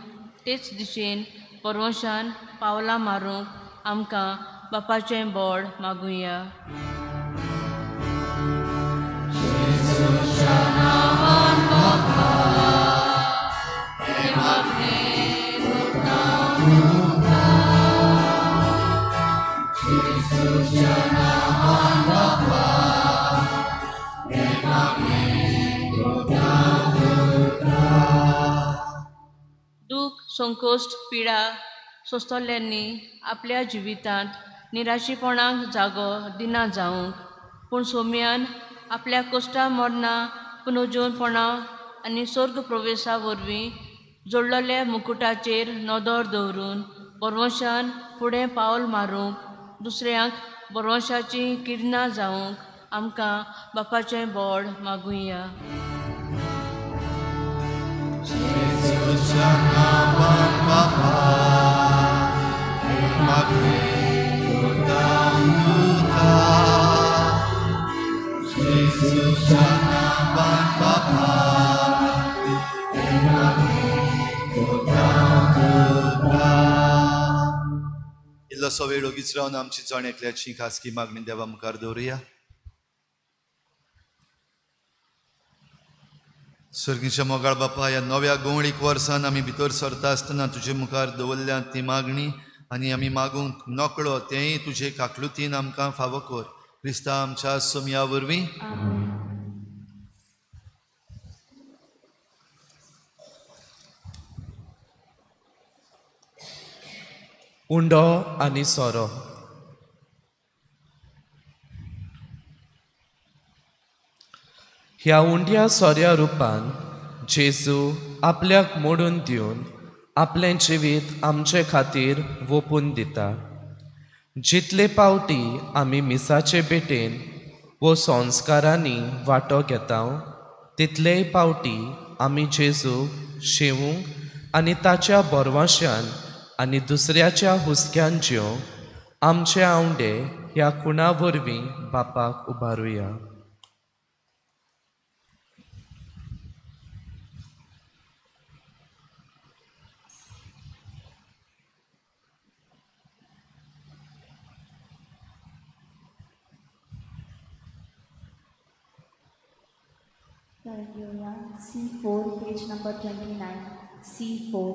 तेच दिशेन परवंशान पावलां मारूंक आमकां बापाचें बोड मागुया. दूख संकोश्ट पिडा सोंसतल्यांनी आपल्या जिवितांत निराशीपणाक जागो दिना जावंक पूण सोम्यान आपल्या कश्टा मरणां पुनर्जीवनपणा आनी स्वर्ग प्रवेशा वरवीं जोडलेल्या मुकुटाचेर नदर दवरून बरवंशान फुडें पावल मारूंक दुसऱ्यांक बरवंशाचीं किरणां जावंक आमकां बापाचें बोड मागुया. इल्लोसो वेळ ओगीच रावन आमची जण एकल्याची खासगी मागणी देवा मुखार दवरुया. सर्गीच्या मोगाळ बापा, ह्या नव्या गोंवळीक वर्सान आमी भितर सरता आसतना तुजे मुखार दवरल्या ती मागणी आनी आमी मागूंक नकळो तेंय तुजे काकलुतीन आमकां फावो कर. क्रिस्ता आमच्या सोमया वरवीं. उंडो आनी सोरो. ह्या उंड्या सोऱ्या रुपान जेजू आपल्याक मोडून दिवन आपलें जिवीत आमचे खातीर वोपून दिता. जितले पावटी आमी मिसाचे भेटेन वो संस्कारांनी वांटो घेता तितलेय पावटी आमी जेजूक शेवूंक आनी ताच्या बोरवांशान आनी दुसऱ्याच्या हुस्क्यान जेवंक आमचे आवंडे ह्या खुणा वरवीं बापाक उबारुया. C4, page number 29, C4.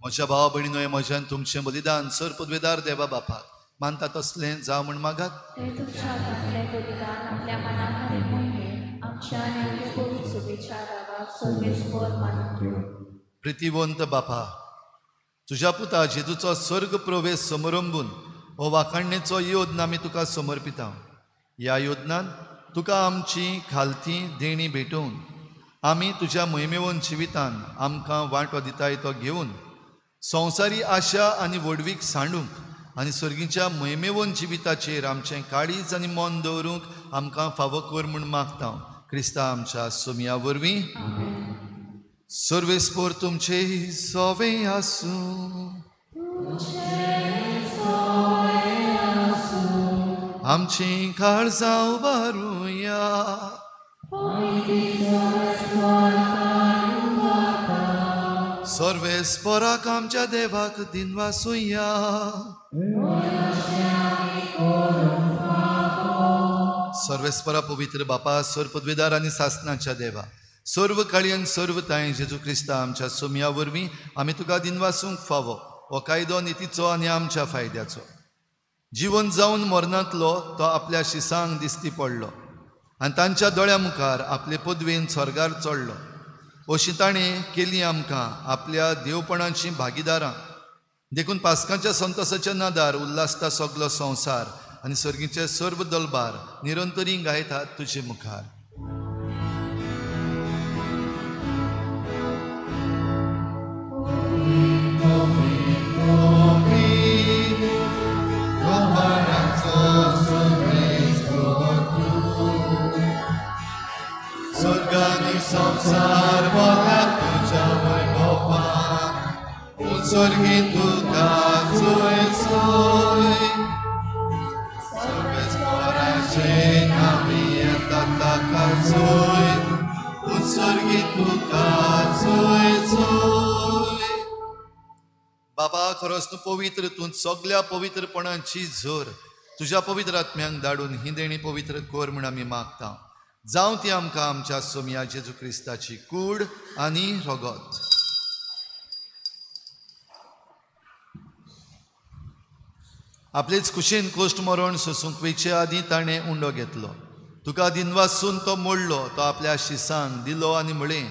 म्हज्या भावा भयणीनो, हें म्हज्यान तुमचें बलिदान सर पदवेदार देवा बापाक मानता तसलें जावं म्हूण मागात. प्रितीवंत बापा, तुज्या पुता जेजूचो स्वर्ग प्रवेश समरंबून हो वाखाणणेचो योद्न आमी तुका समर्पिता. ह्या योदनान तुका आमची खालती देणी भेटोवन आमी तुज्या मोहिमेवन जिवितान आमकां वांटो दिताय तो घेवन संवसारी आशा आनी व्हडवीक सांडूंक आनी सर्गीच्या मोहिमेवन जिविताचेर आमचें काळीज आनी मन दवरूंक आमकां फावो कर म्हूण मागता. क्रिस्ता आमच्या सोमया वरवीं. सर्वेस्पोर तुमचे सोवे आसूं. आमची काळजां उबारुया. सर्वेस्पोराक आमच्या देवाक दिनवासुया. सर्वेस्परा पवित्र बापा, सर्व पदवीदार आनी सासनाच्या देवा, सर्व काळी आनी सर्व तांय जेजू क्रिस्ता आमच्या सोमया वरवीं आमी तुका दिनवासूंक फावो. हो कायदो नितीचो आनी आमच्या फायद्याचो. जिवन जावन मरणांतलो तो आपल्या शिसांक दिसती पडलो आनी तांच्या दोळ्या मुखार आपले पदवेन स्वर्गार चडलो. अशी ताणें केली आमकां आपल्या देवपणाची भागीदारां. देखून पास्कांच्या संतोसाच्या नादार उल्हासता सगलो संवसार आनी सर्गीचे सर्व दलबार निरंतरी गायतात तुजे मुखार. स्वर्गानी संवसार बोला तुज्या वैभवान, उत्सर्गी तुका चोय चोय. सर्वेस्पराचें आमी येता ताका चोय, उत्सर्गी तुका चोय चोय. बाबा, खरोच तूं पवित्र, तूं सगल्या पवित्रपणाची झर. तुज्या पवित्र आत्म्यांक धाडून ही देणी पवित्र कर म्हूण आमी मागता. जावं ती आमकां आमच्या सोमया जेजू क्रिस्ताची कूड आनी रगत. आपलेच कुशीन कोश्ट मरण सोसूंक वयचे आदीं ताणें उंडो घेतलो. तुका दिनवासून तो मोडलो, तो आपल्या शिसांक दिलो आनी म्हळें,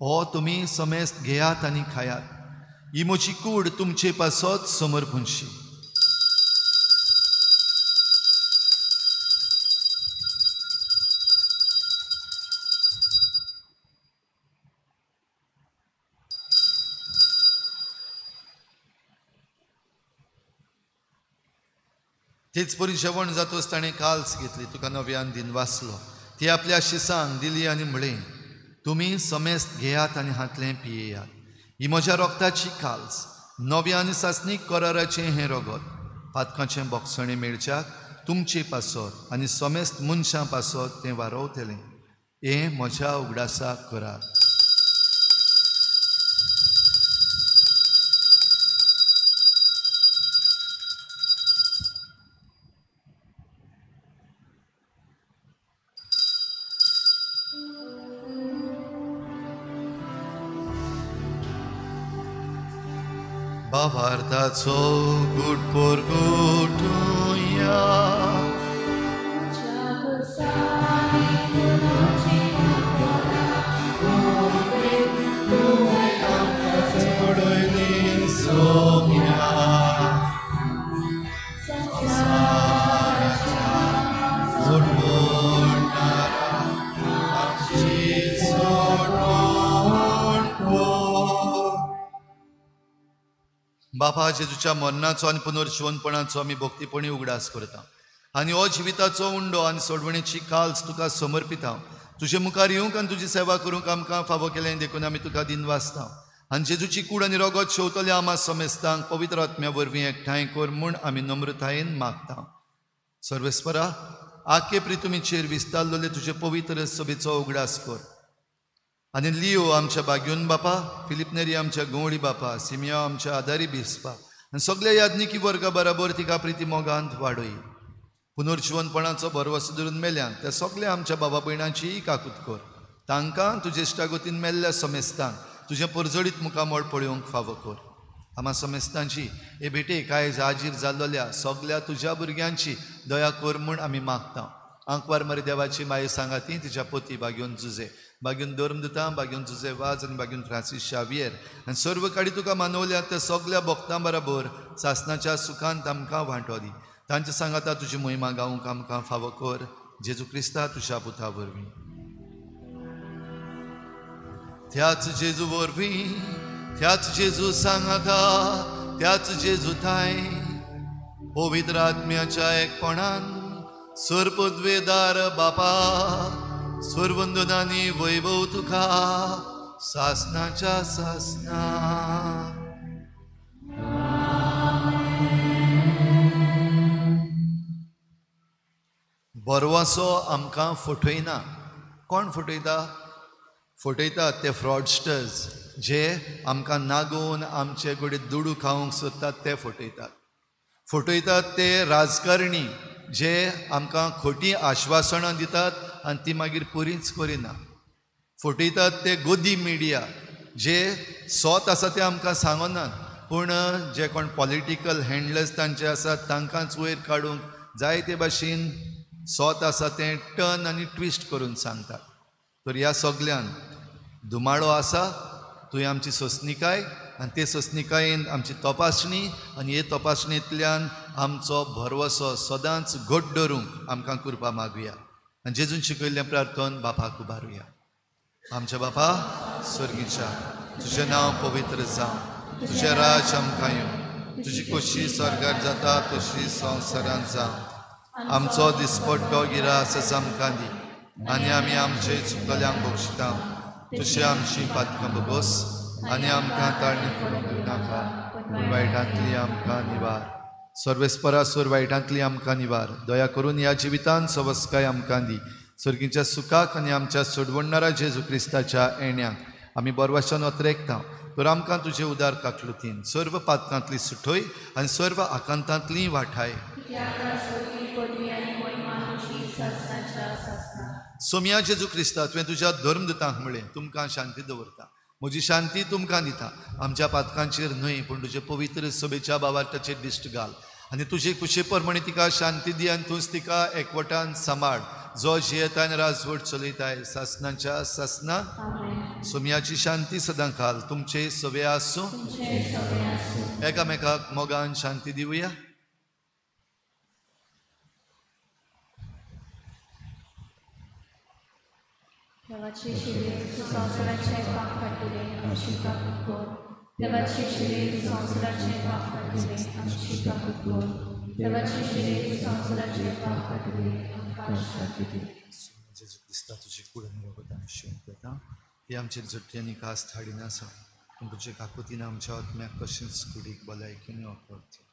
हो तुमी समेस्त घेयात आनी खायात. ही म्हजी कूड तुमचे पासत समर्पूनशी. तेच परी जेवण जातोच ताणें काल्स घेतली, तुका नव्यान दिनवासलो, ती आपल्या शिसांक दिली आनी म्हळें, तुमी समेस्त घेयात आनी हांतलें पियेयात. ही म्हज्या रोगताची काल्स, नव्या आनी सासणीक कराराचें हें रगत. पातकांचें बोगसणें मेळच्याक तुमचे पासत आनी समेस्त मनशां पासत तें वारोवतलें. हें म्हज्या उगडासाक करात. भावार्थाचो गुट परगटुया. सोडयली सोम्या संवसाराच्या सोडवणारा आमची सोडवण कर. बापा, जेजूच्या मरणाचो आनी पुनर्जिवनपणाचो आमी भक्तीपणी उगडास करता आनी हो जिविताचो उंडो आनी सोडवणेची काल्स तुका समर्पिता. तुजे मुखार येवंक आनी तुजी सेवा करूंक आमकां फावो केलें देखून आमी तुका दिनवासता. आनी जेजूची कूड आनी रगत शेवतले आमा समेस्तांक पवित्र आत्म्या वरवीं एकठांय कर म्हूण आमी नम्रतायेन मागता. सर्वेस्परा, आखे प्रितुमीचेर विस्तारलेले तुजे पवित्र सभेचो उगडास कर आनी लियो आमच्या बाग्योन बापा, फिलिप नेरी आमच्या गवळी बापा, सिमिया आमच्या आदारी बिस्पा आनी सगल्या याज्ञिकी वर्गा बराबर तिका प्रिती मोगांत वाडय. पुनर्जिवनपणाचो भरवसो धरून मेल्यान त्या सगल्या आमच्या बाबा भयणांचीय काकूत कर. तांकां तुजे इश्टागतीन मेल्ल्या समेस्तांक तुजें परजळीत मुखामळ पळोवंक फावो कर. आमा समेस्तांची हे भेटेक आयज हाजीर जाल्लोल्या सगल्या तुज्या भुरग्यांची दया कर म्हूण आमी मागता. आंकवार मरे देवाची माये सांगाती तिच्या पोती बागेवन जुजे, बागेवन धर्मदुतां, बागेवन जुजे वाज आनी बागेवन फ्रांसीस शावियर आनी सर्व काडी तुका मानवल्या त्या सगल्या भक्तां बराबर सासनाच्या सुखांत आमकां वांटो दी. तांच्या सांगाता तुजी मोहिमा गावंक आमकां फावो कर, जेजू क्रिस्ता तुज्या पुता वरवीं. त्याच जेजू वरवीं, त्याच जेजू सांगाता, त्याच जेजू थांय पवित्र आत्म्याच्या एकपणान सर्पद्वेदार बापा सर्वंदनानी वैभव तुका सासनाच्या सासना. बरवासो आमकां फटयना. कोण फटयता? फटयतात ते फ्रॉडस्टर्स जे आमकां नागोवन आमचे कडेन दुडू खावंक सोदतात ते फटयतात. फटयतात ते राजकारणी जे आमकां खोटी आश्वासनां दितात आनी ती मागीर पुरीच करिना. फटयतात ते गोदी मिडिया जे सोत आसा ते आमकां सांगनात, पूण जे कोण पॉलिटिकल हँडलर्स तांचे आसात तांकांच वयर काडूंक जायते भाशेन सोत आसा तें टर्न आनी ट्विस्ट करून सांगतात. तर ह्या सगल्यान धुमाळो आसा, तुवें आमची सोंसणीकाय आनी ते सोंसणीकायेन आमची तपासणी आनी हे तपासणेंतल्यान आमचो भरवसो सदांच घट धरूंक आमकां कृपा मागुया आनी जेजून शिकयल्लें प्रार्थन बापाक उबारुया. आमच्या बापा स्वर्गीच्या, तुजें नांव पवित्र जावं, तुजें राज आमकां येवं, तुजी खोशी स्वर्गार जाता तशी संवसारांत जावं. आमचो दिसपट्टो गिरास आमकां दी आनी आमी आमचे चुकल्यांक बक्षिता तशी आमची पातकां भोगोस आनी आमकां ताळणी करूंक नाका, पूण वायटांतली आमकां निवार. सर्वेस्परा सोर वायटांतली आमकां निवार. दया करून ह्या जिवितान सवस्काय आमकां दी. सर्गीच्या सुखाक आनी आमच्या सोडवणणारा जेजू क्रिस्ताच्या येण्याक आमी बरवाशान अत्रेकता. तर आमकां तुजे उदार काकलुतीन सर्व पातकांतली सुठोय आनी सर्व आकांतांतली वाठाय. सोम्या जेजू क्रिस्ता, तुवें तुज्या धर्मदुतांक म्हळें, तुमकां शांती दवरता, म्हजी शांती तुमकां दिता. आमच्या पातकांचेर न्हय पूण तुजे पवित्र सभेच्या बावार्थाचेर दिश्ट घाल आनी तुजे कुशे प्रमाणे तिका शांती दी आनी तूंच तिका एकवटान सांबाळ, जो जियेता आनी राजवट चलयताय सासनाच्या सासना. सोम्याची शांती सदां खाल तुमचे सवे आसूं. एकामेकाक मोगान शांती दिवया. देवाचे शिरे तूं संवसाराचें पाप काडटले आमची काकूट कर. देवाचे शिरे तूं संवसाराचें पाप काडटले आमची काकूट कर. देवाचे शिरे तूं संवसाराचें पाप काडटले आमकां शांती दी. जेजू क्रिस्ता, तुजी कूड आनी रगत आमी शिवूंक वता ही आमचेर झुट्टी आनी कास धाडिना आसा, पूण तुजे काकुतीन आमच्या आत्म्याक कशेंच कुडीक भलायकेन वापरता.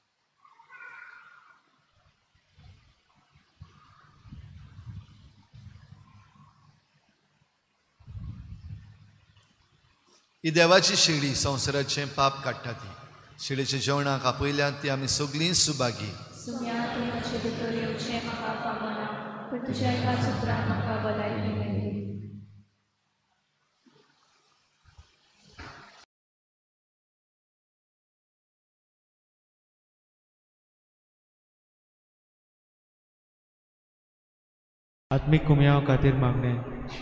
ही देवाची शेळी संवसाराचें पाप काडटा. ती शेळीच्या जेवणाक आपयल्यात ती आमी सगळीं सुभागी. सुम्या, तूं म्हजे भितर येवचें म्हाका फावना, पूण तुज्या एकाच उतरान म्हाका भलायकी मेळटली. आत्मीक कुमयाव खातीर मागणें.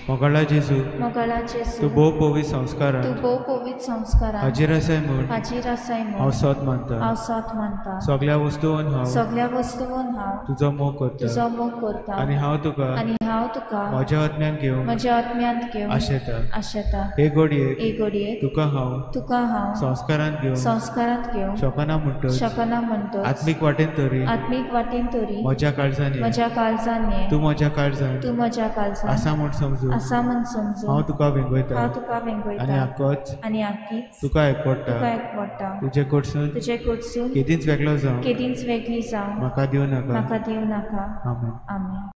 मोगाळा जेजू, मोगाळा जेजू, तूं भोव पवित्र संस्कारान, तूं भोव पवित्र संस्कारान हाजीर आसाय म्हूण, हाजीर आसाय म्हूण हांव सोद मानता, हांव सोद मानता. सगळ्या वस्तून हांव, सगळ्या वस्तून हांव तुजो मोग करता, तुजो मोग करता. आनी हांव तुका, आनी हांव तुका म्हज्या आत्म्यान घेवंक, म्हज्या आत्म्यांत घेवंक आशेता, आशेता. हे घडयेक, हे घडयेक तुका हांव, तुका हांव संस्कारांत घेवंक, संस्कारांत घेवंक शकना म्हणटच, शकना म्हणटच आत्मीक वाटेन तरी, आत्मीक वाटेन तरी म्हज्या काळजान, म्हज्या काळजान तूं म्हज्या काळजान, तूं म्हज्या काळजान आसा म्हूण समजून, आसा म्हूण समजून हांव तुका वेंगयता, हांव तुका वेंगयता. आनी आकोच, आनी आकीच तुका एकवटा, तुका एकवटा. तुजे कडसून, तुजे कडसून केदींच वेगळो जावं, केदींच वेगळी जावं म्हाका दिवं नाका, म्हाका दिवं नाका. आमेन. आमेन.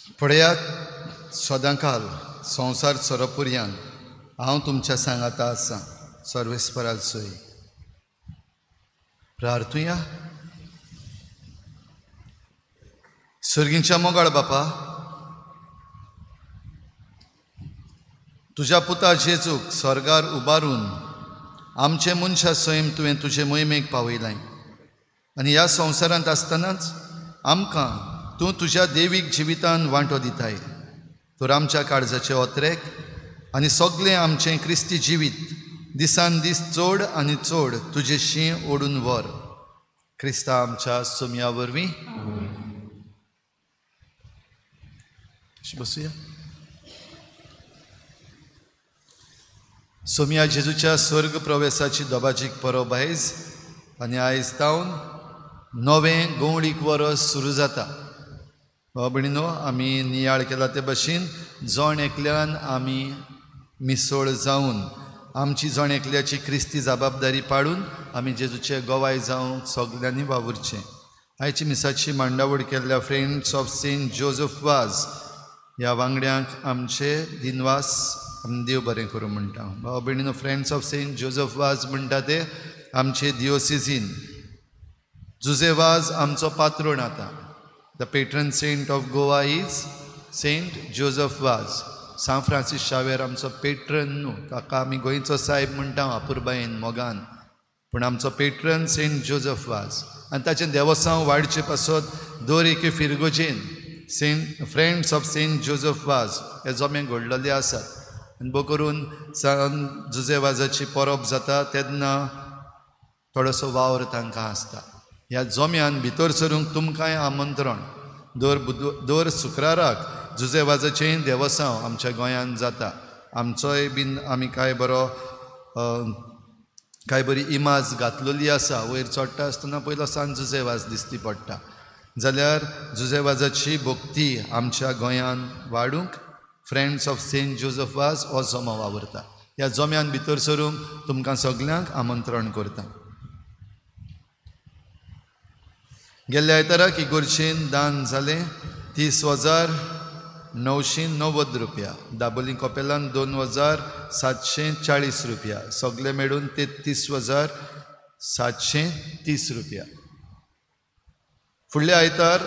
पळयात, सदांकाल संवसार सोरोपुर्यान हांव तुमच्या सांगाता आसा. सर्वेस्पराक सोय. प्रार्थुया. सर्गींच्या मोगाळ बापा, तुज्या पुता जेजूक स्वर्गार उबारून आमचे मनशा सैम तुवें तुजे मोहिमेक पावयलाय आनी ह्या संवसारांत आसतनाच आमकां तूं तुज्या देवीक जिवितान वांटो दिताय. तर आमच्या काळजाचे ओतरेक आनी सगळें आमचें क्रिस्ती जिवीत दिसान दीस चड आनी चड तुजे शी ओडून व्हर. क्रिस्ता आमच्या सोमया वरवीं. बसुया. सोमया जेजूच्या स्वर्ग प्रवेसाची दबाजीक परब आयज आनी आयज तावन नवें गोंवळीक वरस सुरू जाता. भाव भयणीनो, आमी नियाळ केला ते भशेन जण एकल्यान आमी मिसळ जावन आमची जण एकल्याची क्रिस्ती जबाबदारी पाडून आमी जेजूचे गोवाय जावंक सगल्यांनी वावुरचें. आयची मिसाची मांडावळ केल्ल्या friends of Saint Joseph Vaz ह्या वांगड्यांक आमचे दिनवास, आमी देव बरें करूं म्हणटा. भाव भयणीनो, friends of Saint Joseph Vaz म्हणटा ते आमचे दियोसिजीन जुजे वाज आमचो पात्रोण आतां. The patron saint of Goa is Saint Joseph Vaz. San Francis Xavier आमचो पेट्रन न्हू, ताका आमी गोंयचो सायब म्हणटा अपुरबायेन मोगान, पूण आमचो पेट्रन सेंट जोजफ वाज. आनी ताचें देवसांव वाडचे पासत दर एके फिरगोजेन saint friends of Saint Joseph Vaz हे जमे घडलेले आसात. आनी भोव करून सान जुजे वाजाची परब जाता तेन्ना थोडोसो वावर तांकां आसता. ह्या जम्यान भितर सरूंक तुमकांय आमंत्रण. दर शुक्राराक जुजे वाजाचें देवसांव आमच्या गोंयांत जाता. आमचोय बीन आमी कांय बरो कांय बरी इमाज घातलेली आसा. वयर चडटा आसतना पयलो सान जुजे वाज दिसती पडटा. जाल्यार जुजे वाजाची भक्ती आमच्या गोंयांत वाडूंक friends of Saint Joseph Vaz हो जमो वावुरता. ह्या जम्यान भितर सरूंक तुमकां सगल्यांक आमंत्रण करता. गेल्ल्या आयताराक इगोर्जेन दान जालें 30,990 रुपया. दाबोली कपेलान 2,740 रुपया. सगळे मेळून 33,730 रुपया. फुडल्या आयतार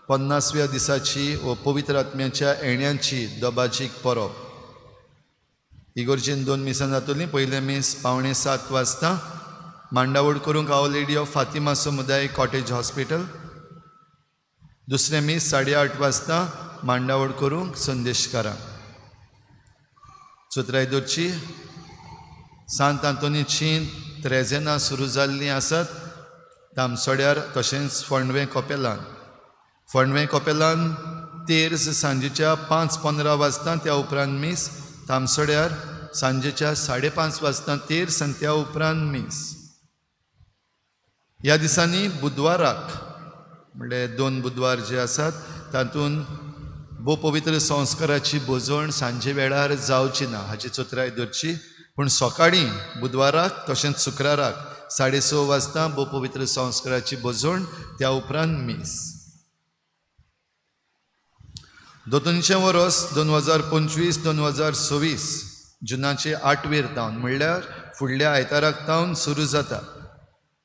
50व्या दिसाची व पवित्र आत्म्याच्या येण्याची दबाजीक परब. इगोर्जेन 2 मिसां जातलीं. पयलें मीस 6:45 वाजता मांडावळ करूंक our lady of Fatima समुदाय कॉटेज हॉस्पिटल. दुसरें मीस 8:30 वाजता मांडावळ करूंक संदेशकारां. चतुराय दवरची सांत आंतोनीची त्रेजेनां सुरू जाल्लीं आसात तामसोड्यार तशेंच फोंडवें कपेलान. फोंडवें कपेलान तेर्स सांजेच्या 5:15 वाजता, त्या उपरांत मीस. तामसोड्यार सांजेच्या 5:30 वाजता तेर्स आनी त्या उपरांत मीस. ह्या दिसांनी बुधवाराक म्हणल्यार 2 बुधवार जे आसात तातूंत भोव पवित्र संस्काराची भोजवण सांजे वेळार जावची ना हाची चतुराय दवरची. पूण सकाळीं बुधवाराक तशेंच शुक्राराक 6:30 वाजता भोव पवित्र संस्काराची भोजवण, त्या उपरांत मीस. दोतोनीचें वरस 2025-2026 जुनाचे 8वेर तावन म्हणल्यार फुडल्या आयताराक तावन सुरू जाता.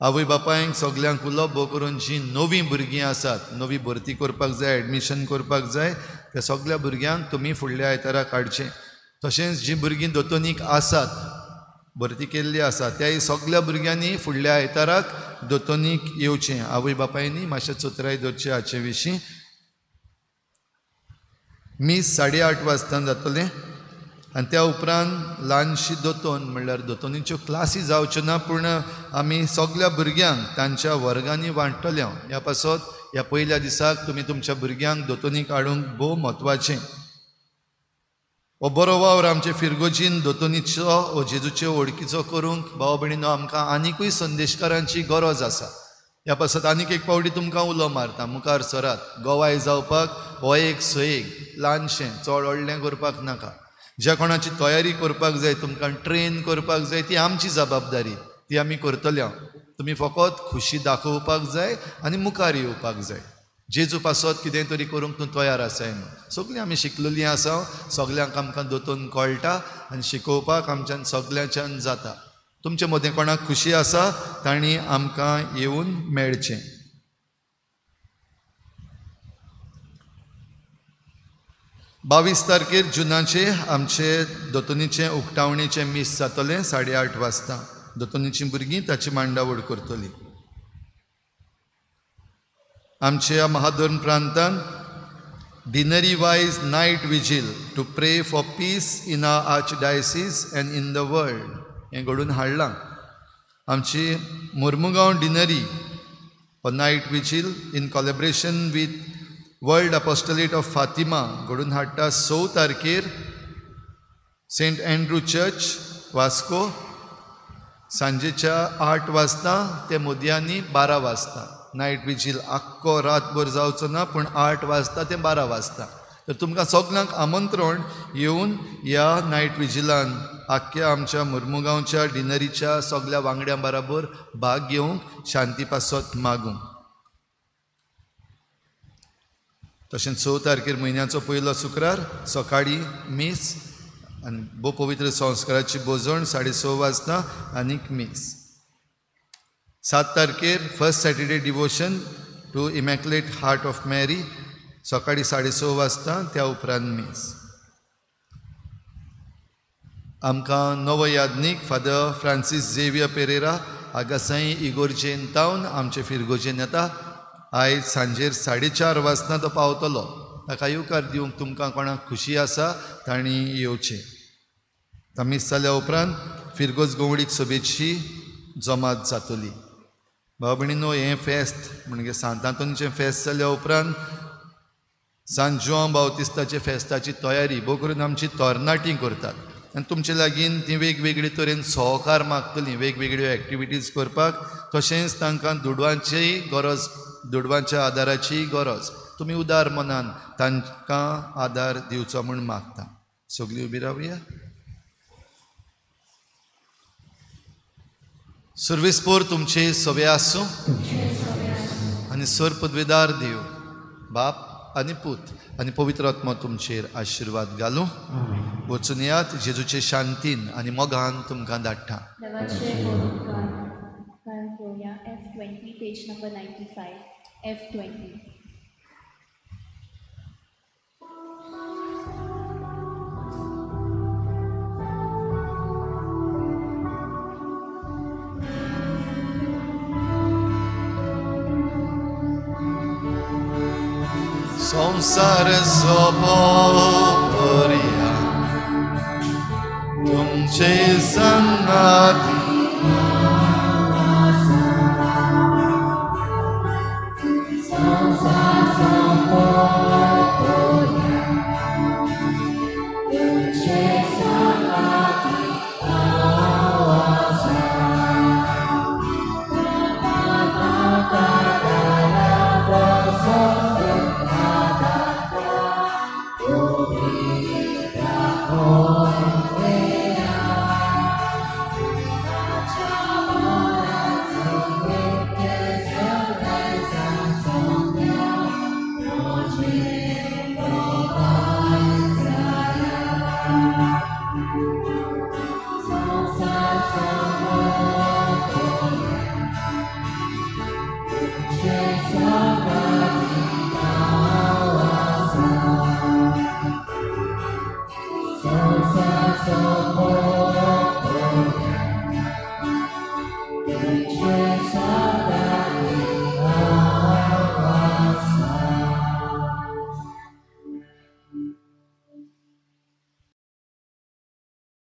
आवय बापायंक सगल्यांक उलोवप भोव करून जीं नवीं भुरगीं आसात, नवी भरती करपाक जाय, एडमिशन करपाक जाय, त्या सगल्या भुरग्यांक तुमी फुडल्या आयताराक हाडचें. तशेंच जीं भुरगीं दोतोनीक आसात, भरती केल्ली आसा, त्याय सगल्या भुरग्यांनी फुडल्या आयताराक दोतोनीक येवचें. आवय बापायनी मातशें चतुराय दवरचें हाचे विशीं. मीस 8:30 वाजता जातलें आनी त्या उपरांत ल्हानशी दोतोन म्हणल्यार दोतोनीच्यो क्लासी जावच्यो ना, पूण आमी सगल्या भुरग्यांक तांच्या वर्गांनी वांट्टले. ह्या पासत ह्या पयल्या दिसाक तुमी तुमच्या भुरग्यांक दोतोनीक हाडूंक भोव म्हत्वाचें. हो बरो वावर आमचे फिरगोजीन दोतोनीचो वो जेजूचे वळखीचो करूंक भाव भयणीनो आमकां आनिकूय संदेशकारांची गरज आसा. ह्या पासत आनीक एक पावटी तुमकां उलो मारता, मुखार सरात. गोवाय जावपाक हो एक सयेग, ल्हानशें, चड व्हडलें करपाक नाका. ज्या कोणाची तयारी करपाक जाय, तुमकां ट्रेन करपाक जाय, ती आमची जबाबदारी, ती आमी करतले. तुमी फकत खुशी दाखोवपाक जाय आनी मुखार येवपाक जाय. जेजू पासत कितें तरी करूंक तूं तयार आसाय म्हूण. सगळीं आमी शिकलेलीं आसा, सगल्यांक आमकां दोतोन कळटा आनी शिकोवपाक आमच्यान सगल्यांच्यान जाता. तुमचे मदें कोणाक खुशी आसा तांणी आमकां येवन मेळचें. 22 तारखेर जुनाचे आमचे दोतोनीचें उक्तावणेचें मीस जातलें 8:30 वाजता. दोतोनीचीं भुरगीं ताची मांडावळ करतलीं. आमच्या महादोर्न प्रांतान deanery wise night vigil to pray for peace in our archdiocese and in the world हें घडून हाडलां. आमची मोर्मुगांव डिनरी हो night vigil in collaboration with world apostolate of Fatima घडून हाडटा 6 तारखेर सेंट एंड्रू चर्च वास्को सांजेच्या 8 वाजता ते मोदयांनी 12 वाजता. नायट विजील आख्खो रातभर जावचो ना, पूण 8 वाजता ते 12 वाजता. तर तुमकां सगल्यांक आमंत्रण येवन ह्या नायट विजिलान आख्ख्या आमच्या मुर्मुगांवच्या डिनरीच्या सगल्या वांगड्यां बराबर भाग घेवंक, शांती पासत मागूंक. तशेंच 6 तारखेर म्हयन्याचो पयलो शुक्रार सकाळीं मीस आनी भोव पवित्र संस्काराची भोजण 6:30 वाजता आनीक मीस. 7 तारखेर first Saturday devotion to immaculate heart of Mary सकाळीं 6:30 वाजता, त्या उपरांत मीस. आमकां नवो Yagnik father Francis Xavier Pereira आगासाई इगोर्जेन तावन आमचे फिरगोजेन येता. आयज सांजेर 4:30 वाजता तो पावतलो. ताका येवकार दिवंक तुमकां कोणाक खुशी आसा तांणी येवचें. मीस जाल्या उपरांत फिरगोज गोवडीक सभेची जमात जातली. भाव भयणीनो, हें फेस्त म्हणजे सांत आंतोनीचें फेस्त जाल्या उपरांत सांत जुआंव बावतिस्ताचे फेस्ताची तयारी भोव करून आमची तरणाटीं करतात आनी तुमचे लागीं तीं वेगवेगळे तरेन सहकार मागतलीं वेगवेगळ्यो एक्टिविटीज करपाक. तशेंच तांकां दुडवांचीय गरज, दुडवांच्या आदाराचीय गरज. तुमी उदार मनान तांकां आदार दिवचो म्हूण मागता. सगळीं उबी रावया. सुर्वेसपोर तुमचे सवे आसूं आनी सर पदवेदार देव बाप आनी पूत आनी पवित्र आत्मा तुमचेर आशिर्वाद घालूं. वचून यात जेजूचे शांतीन आनी मोगान तुमकां धाडटा. F20, page number 95, F20. संसार